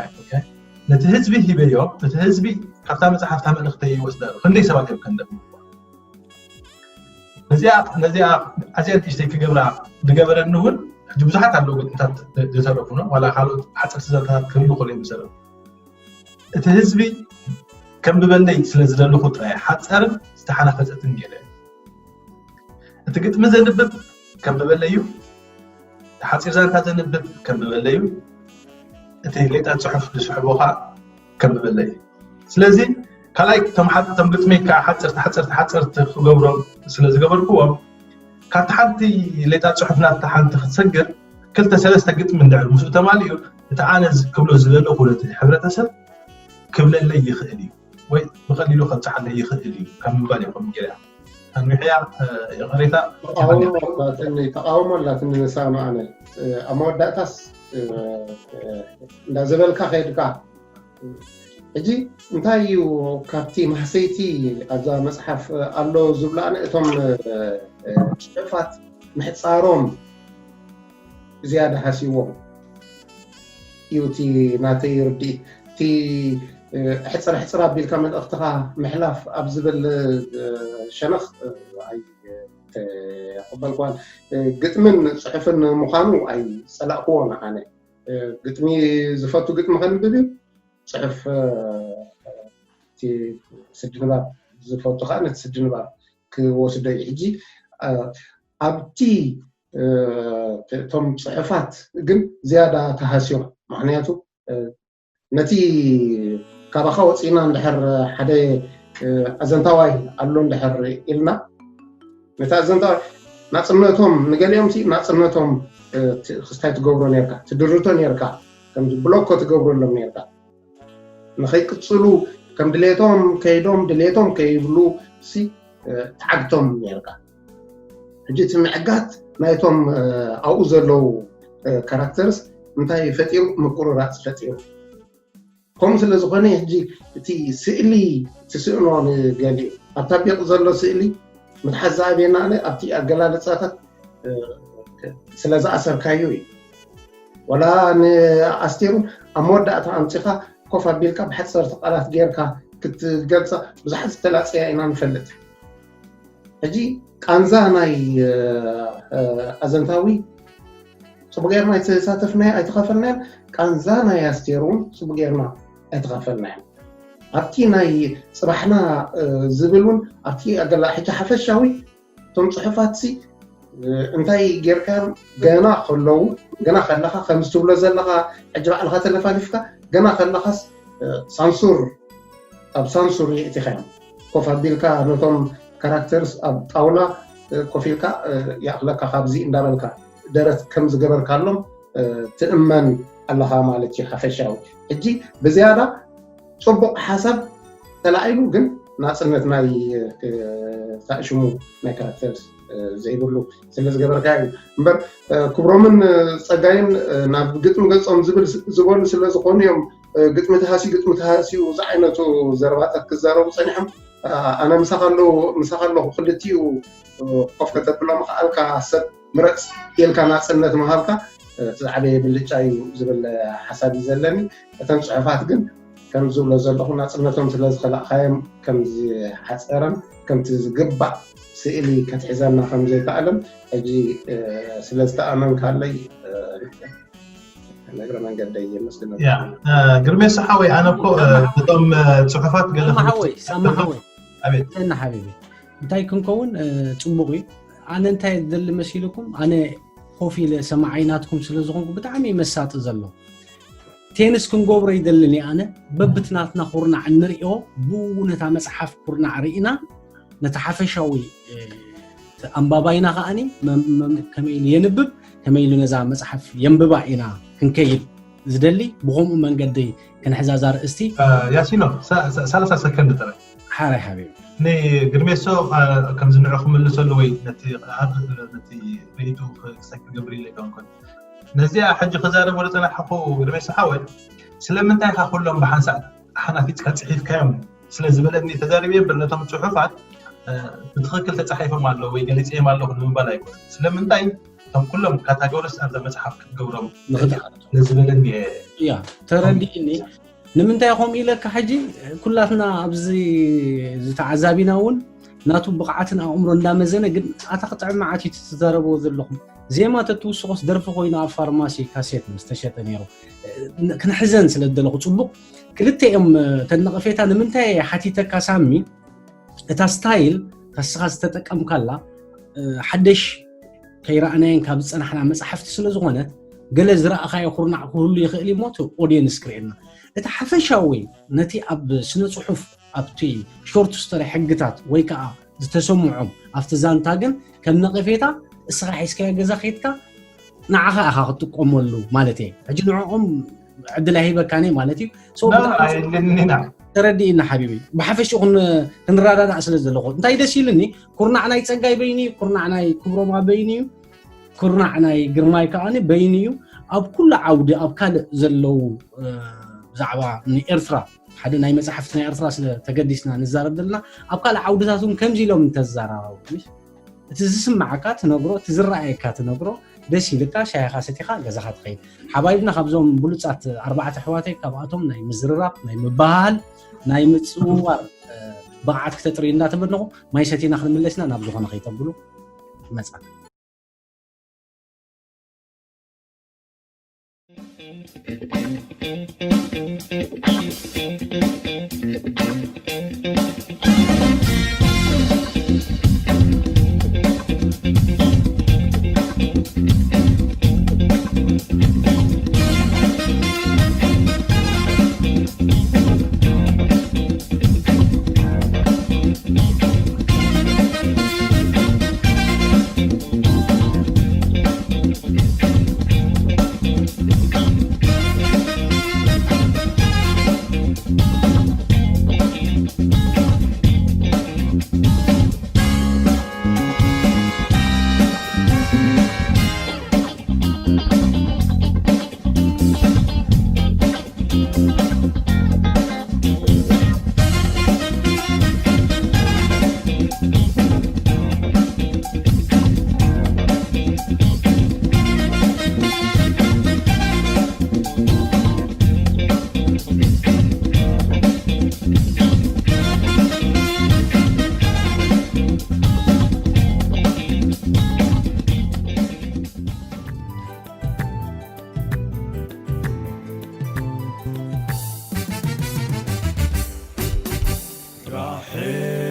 ነቲ ህዝቢ ሂበዮ እቲ ህዝቢ ካብታ መፅሓፍታ መልእኽቲ ይወስዳ ክንደይ ሰባት እዮም ከንደብ ነዚኣ ኣዝያ ንእሽተይ ክገብራ ዝገበረኒ እውን ሕጂ ብዙሓት ኣለዉ ግጥምታት ዝተረፉ ነው ዋላ ካልኦት ሓፀርቲ ዘረታት ክህሉ ክእሉ እዮም ዝሰረፉ እቲ ህዝቢ ከንብበለይ ስለ ዝደለኹ ጥራይ ሓፀርን ዝተሓናፈፀትን ገለ እቲ ግጥሚ ዘንብብ ከንብበለይ እዩ ሓፂር ዛንታ ዘንብብ ከንብበለይ እዩ እቲ ሌጣ ፅሑፍ ዝስሕቦ ከዓ ከንብበለይ እዩ ስለዚ ካልኣይ ቶም ሓ- ቶም ግጥመይ ከዓ ሓፀርቲ ሓፀርቲ ሓፀርቲ ክገብሮም ስለ ዝገበርክዎም ካብቲ ሓንቲ ሌጣ ፅሑፍ ናብቲ ሓንቲ ክትሰግር ክልተ ሰለስተ ግጥሚ እንድዕር ምስኡ ተማሊኡ እቲ ኣነ ዝ- ክብሎ ዝደለኹ ነቲ ሕብረተሰብ ክብለለይ ይኽእል እዩ ወይ ብቐሊሉ ከብፅሓለይ ይኽእል እዩ ካብ ምባል ይኹን ገይራ ኣንዊሕያ ይቕሬታ ተቃውሞ ኣላትኒ ተቃውሞ ኣላትኒ ንሳ መኣነ ኣብ መወዳእታስ እንዳዘበልካ ከይድካ ሕጂ እንታይ እዩ ካብቲ ማህሰይቲ ኣብዛ መፅሓፍ ኣሎ ዝብላ እቶም ፅሑፋት ምሕፃሮም ዝያዳ ሃስይዎም እዩ እቲ ናተይ ርድኢት እቲ ሕፅር ሕፅር ኣቢልካ መልእኽትኻ ምሕላፍ ኣብ ዝብል ሸነኽ ኣይተቐበልኳን ግጥምን ፅሑፍን ምዃኑ ኣይፀላእክዎን ኣነ ግጥሚ ዝፈቱ ግጥሚ ከንብብ እዩ ፅሑፍ እቲ ስዲ ንባብ ዝፈቱ ከዓ ነቲ ስዲ ንባብ ክወስዶ እዩ ሕጂ ኣብቲ እቶም ፅሑፋት ግን ዝያዳ ተሃስዮም ምክንያቱ ነቲ ካባኻ ወፂና እንድሕር ሓደ ኣዘንታዋይ ኣሎ እንድሕር ኢልና ነቲ ኣዘንታዋይ ናፅነቶም ንገሊኦም ናፅነቶም ክስታይ ትገብሮ ነርካ፣ ትድርቶ ነርካ፣ ከምዚ ብሎኮ ትገብረሎም ነርካ። ንኸይቅፅሉ ከም ድሌቶም ከይዶም ድሌቶም ከይብሉ ሲ ትዓግቶም ነርካ። ሕጂ እቲ ምዕጋት ናይቶም ኣብኡ ዘለዉ ካራክተርስ እንታይ ፈጢሩ? ምቁርራፅ ፈጢሩ። ከምኡ ስለ ዝኾነ ሕጂ እቲ ስእሊ ትስእኖ ንገሊኡ ኣብታ ቤቕ ዘሎ ስእሊ ምትሓዝ ዝኣብየና ኣነ ኣብቲ ኣገላልፃታት ስለ ዝኣሰርካዮ እዩ። ወላ ንኣስቴር እውን ኣብ መወዳእታ ኣምፂኻ ኮፍ ኣቢልካ ብሓፀርቲ ቃላት ጌርካ ክትገልፃ ብዙሓት ዝተላፀያ ኢና ንፈልጥ። ሕጂ ቃንዛ ናይ ኣዘንታዊ ፅቡቅ ጌርና ኣይተሳተፍናዮ ኣይተኸፈልናዮን፣ ቃንዛ ናይ ኣስቴር እውን ፅቡቅ ጌርና ኣይተኸፈልናዮን። ኣብቲ ናይ ፅባሕና ዝብል እውን ኣብቲ ኣገላ ሕጂ ሓፈሻዊ እቶም ፅሑፋት ሲ እንታይ ጌርካዮም ገና ከለዉ ገና ከለኻ ከምዚ ትብሎ ዘለኻ ሕጂ ባዕልኻ ተለፋሊፍካ ገና ከለኻስ ሳንሱር ኣብ ሳንሱር የእቲኻዮም ኮፍ ኣቢልካ ነቶም ካራክተርስ ኣብ ጣውላ ኮፍ ኢልካ ይኣኽለካ ካብዚ እንዳበልካ ደረት ከም ዝገበርካሎም ትእመን ኣለኻ ማለት እዩ ሓፈሻዊ። ሕጂ ብዝያዳ ፅቡቅ ሓሳብ ተላዒሉ ግን ናፅነት ናይ ታእሽሙ ናይ ካራክተር ዘይብሉ ስለ ዝገበርካ እዩ እምበር ክብሮምን ፀጋይን ናብ ግጥሚ ገፆም ዝብል ዝበሉ ስለ ዝኾኑ እዮም ግጥሚ ተሃሲ ግጥሚ ተሃሲኡ ዝዓይነቱ ዘረባታት ክዛረቡ ፀኒሖም። ኣነ ምሳኻ ኣለኹ ምሳኻ ኣለኹ ክልቲኡ ኮፍ ከተብሎም ከኣልካ ሰብ ምረፅ ኢልካ ናፅነት ምሃብካ እቲ ዝዓበየ ብልጫ እዩ ዝብል ሓሳብ እዩ ዘለኒ። እተን ፅሑፋት ግን ከም ዝብሎ ዘለኹ ናፅነቶም ስለ ዝኸላእኻዮም ከም ዝሓፀረን ከምቲ ዝግባእ ስእሊ ከትሕዘና ከም ዘይከኣለን ሕጂ ስለ ዝተኣመንካለይ እግረ መንገደይ የመስግነካ። ያ ግርሜ ሰሓወይ ኣነ እኮ እቶም ፅሑፋት ገለ ሳማ ሓወይ ሳማ ሓወይ ኣቤት እና ሓቢቢ እንታይ ክንከውን ፅቡቅ እዩ። ኣነ እንታይ ደሊ መሲልኩም ኣነ ኮፍ ኢለ ሰማዓይ ናትኩም ስለ ዝኾንኩ ብጣዕሚ መሳጢ ዘሎ ቴንስ ክንገብሮ ይደልን ኣነ በብትናትና ኩርናዕ እንርእዮ ብኡ ነታ መፅሓፍ ኩርናዕ ርኢና ነቲ ሓፈሻዊ ኣንባባይና ከዓኒ ከመይ ኢሉ የንብብ ከመይ ኢሉ ነዛ መፅሓፍ የንብባ ኢና ክንከይድ ዝደሊ ብኸምኡ መንገዲ ክንሕዛ እዛ ርእስቲ። ያሲኖ ሰላሳ ሰከንድ ጥራይ። ሓራይ ሓቢቢ። ንግርሜ ሶ ከምዚ ንዑ ክምልሰሉ ወይ ነቲ ርእይቱ ክሰኪ ገብር ኢለ ኣይኮንኩን። ነዚኣ ሕጂ ክዛረቦ ዝፀናሕኹ ግርሜ ሶ ሓወይ ስለምንታይ ኢኻ ኩሎም ብሓንሳእ ሓናፊፅካ ፅሒፍካዮም ስለ ዝበለኒ ተዛሪበ እምበር ነቶም ፅሑፋት ብትኽክል ተፃሒፎም ኣለዉ ወይ ገሊፀዮም ኣለኹ ንምባል ኣይኮነን። ስለምንታይ እቶም ኩሎም ካታጎሪስ ኣብዛ መፅሓፍ ክትገብሮም ንኽእል። ስለዝበለኒ እየ። እያ ተረዲእኒ። ንምንታይ ከምኡ ኢለካ ሕጂ ኩላትና ኣብዚ ዝተዓዛቢና እውን ናቱ ብቕዓትን ኣእምሮ እንዳመዘነ ግን ኣታ ክጥዕም መዓት እዩ ትዛረብዎ ዘለኹም ዜማ ተትውስኾስ ደርፊ ኮይኑ ኣብ ፋርማሲ ካሴት ዝተሸጠ ነይሩ ክንሕዘን ስለ ዝደለኹ ፅቡቕ ክልተ እዮም ተነቐፌታ ንምንታይ ሓቲተካ ሳሚ እታ ስታይል ታስኻ ዝተጠቀምካላ ሓደሽ ከይረኣናየን ካብ ዝፀናሕና መፅሓፍቲ ስለ ዝኾነት ገለ ዝረኣኻዮ ኩርናዕ ክህሉ ይኽእል እሞ እቲ ኦድየንስ ክርእየና እቲ ሓፈሻዊ ነቲ ኣብ ስነ ፅሑፍ ኣብቲ ሾርት ስተሪ ሕግታት ወይ ከዓ ዝተሰምዖም ኣብቲ ዛንታ ግን ከም ነቐፌታ እስኻ ሒዝካዮ ገዛ ከይድካ ንዓኻ ኢኻ ክትጥቀመሉ ማለት እየ ሕጂ ንዕኦም ዕድል ኣይሂበካን እየ ማለት እዩ ተረዲእና ሓቢቢ ብሓፈሽኡ ክንረዳዳእ ስለ ዘለኹ እንታይ ደስ ኢልኒ ኩርናዕ ናይ ፀጋይ በይኒ እዩ ኩርናዕ ናይ ክብሮማ በይኒ እዩ ኩርናዕ ናይ ግርማይ ከዓ በይኒ እዩ ኣብ ኩሉ ዓውዲ ኣብ ካልእ ዘለዉ ብዛዕባ ንኤርትራ ሓደ ናይ መፅሓፍቲ ናይ ኤርትራ ስለ ተገዲስና ንዛረብ ዘለና ኣብ ካልእ ዓውድታት እውን ከምዚ ኢሎም እንተዘራረቡ እቲ ዝስማዓካ ትነግሮ እቲ ዝረኣየካ ትነግሮ ደስ ኢልካ ሻሂኻ ሰቲኻ ገዛኻ ትኸይድ ሓባይብና ካብዞም ብሉፃት ኣርባዕተ ኣሕዋተይ ካብኣቶም ናይ ምዝርራብ ናይ ምባሃል ናይ ምፅውዋር ብቕዓት ክተጥርዩ እንዳተመነኹ ማይ ሰቲና ክንምለስና ናብ ዝኾነ ከይተብሉ መፃ ራሕል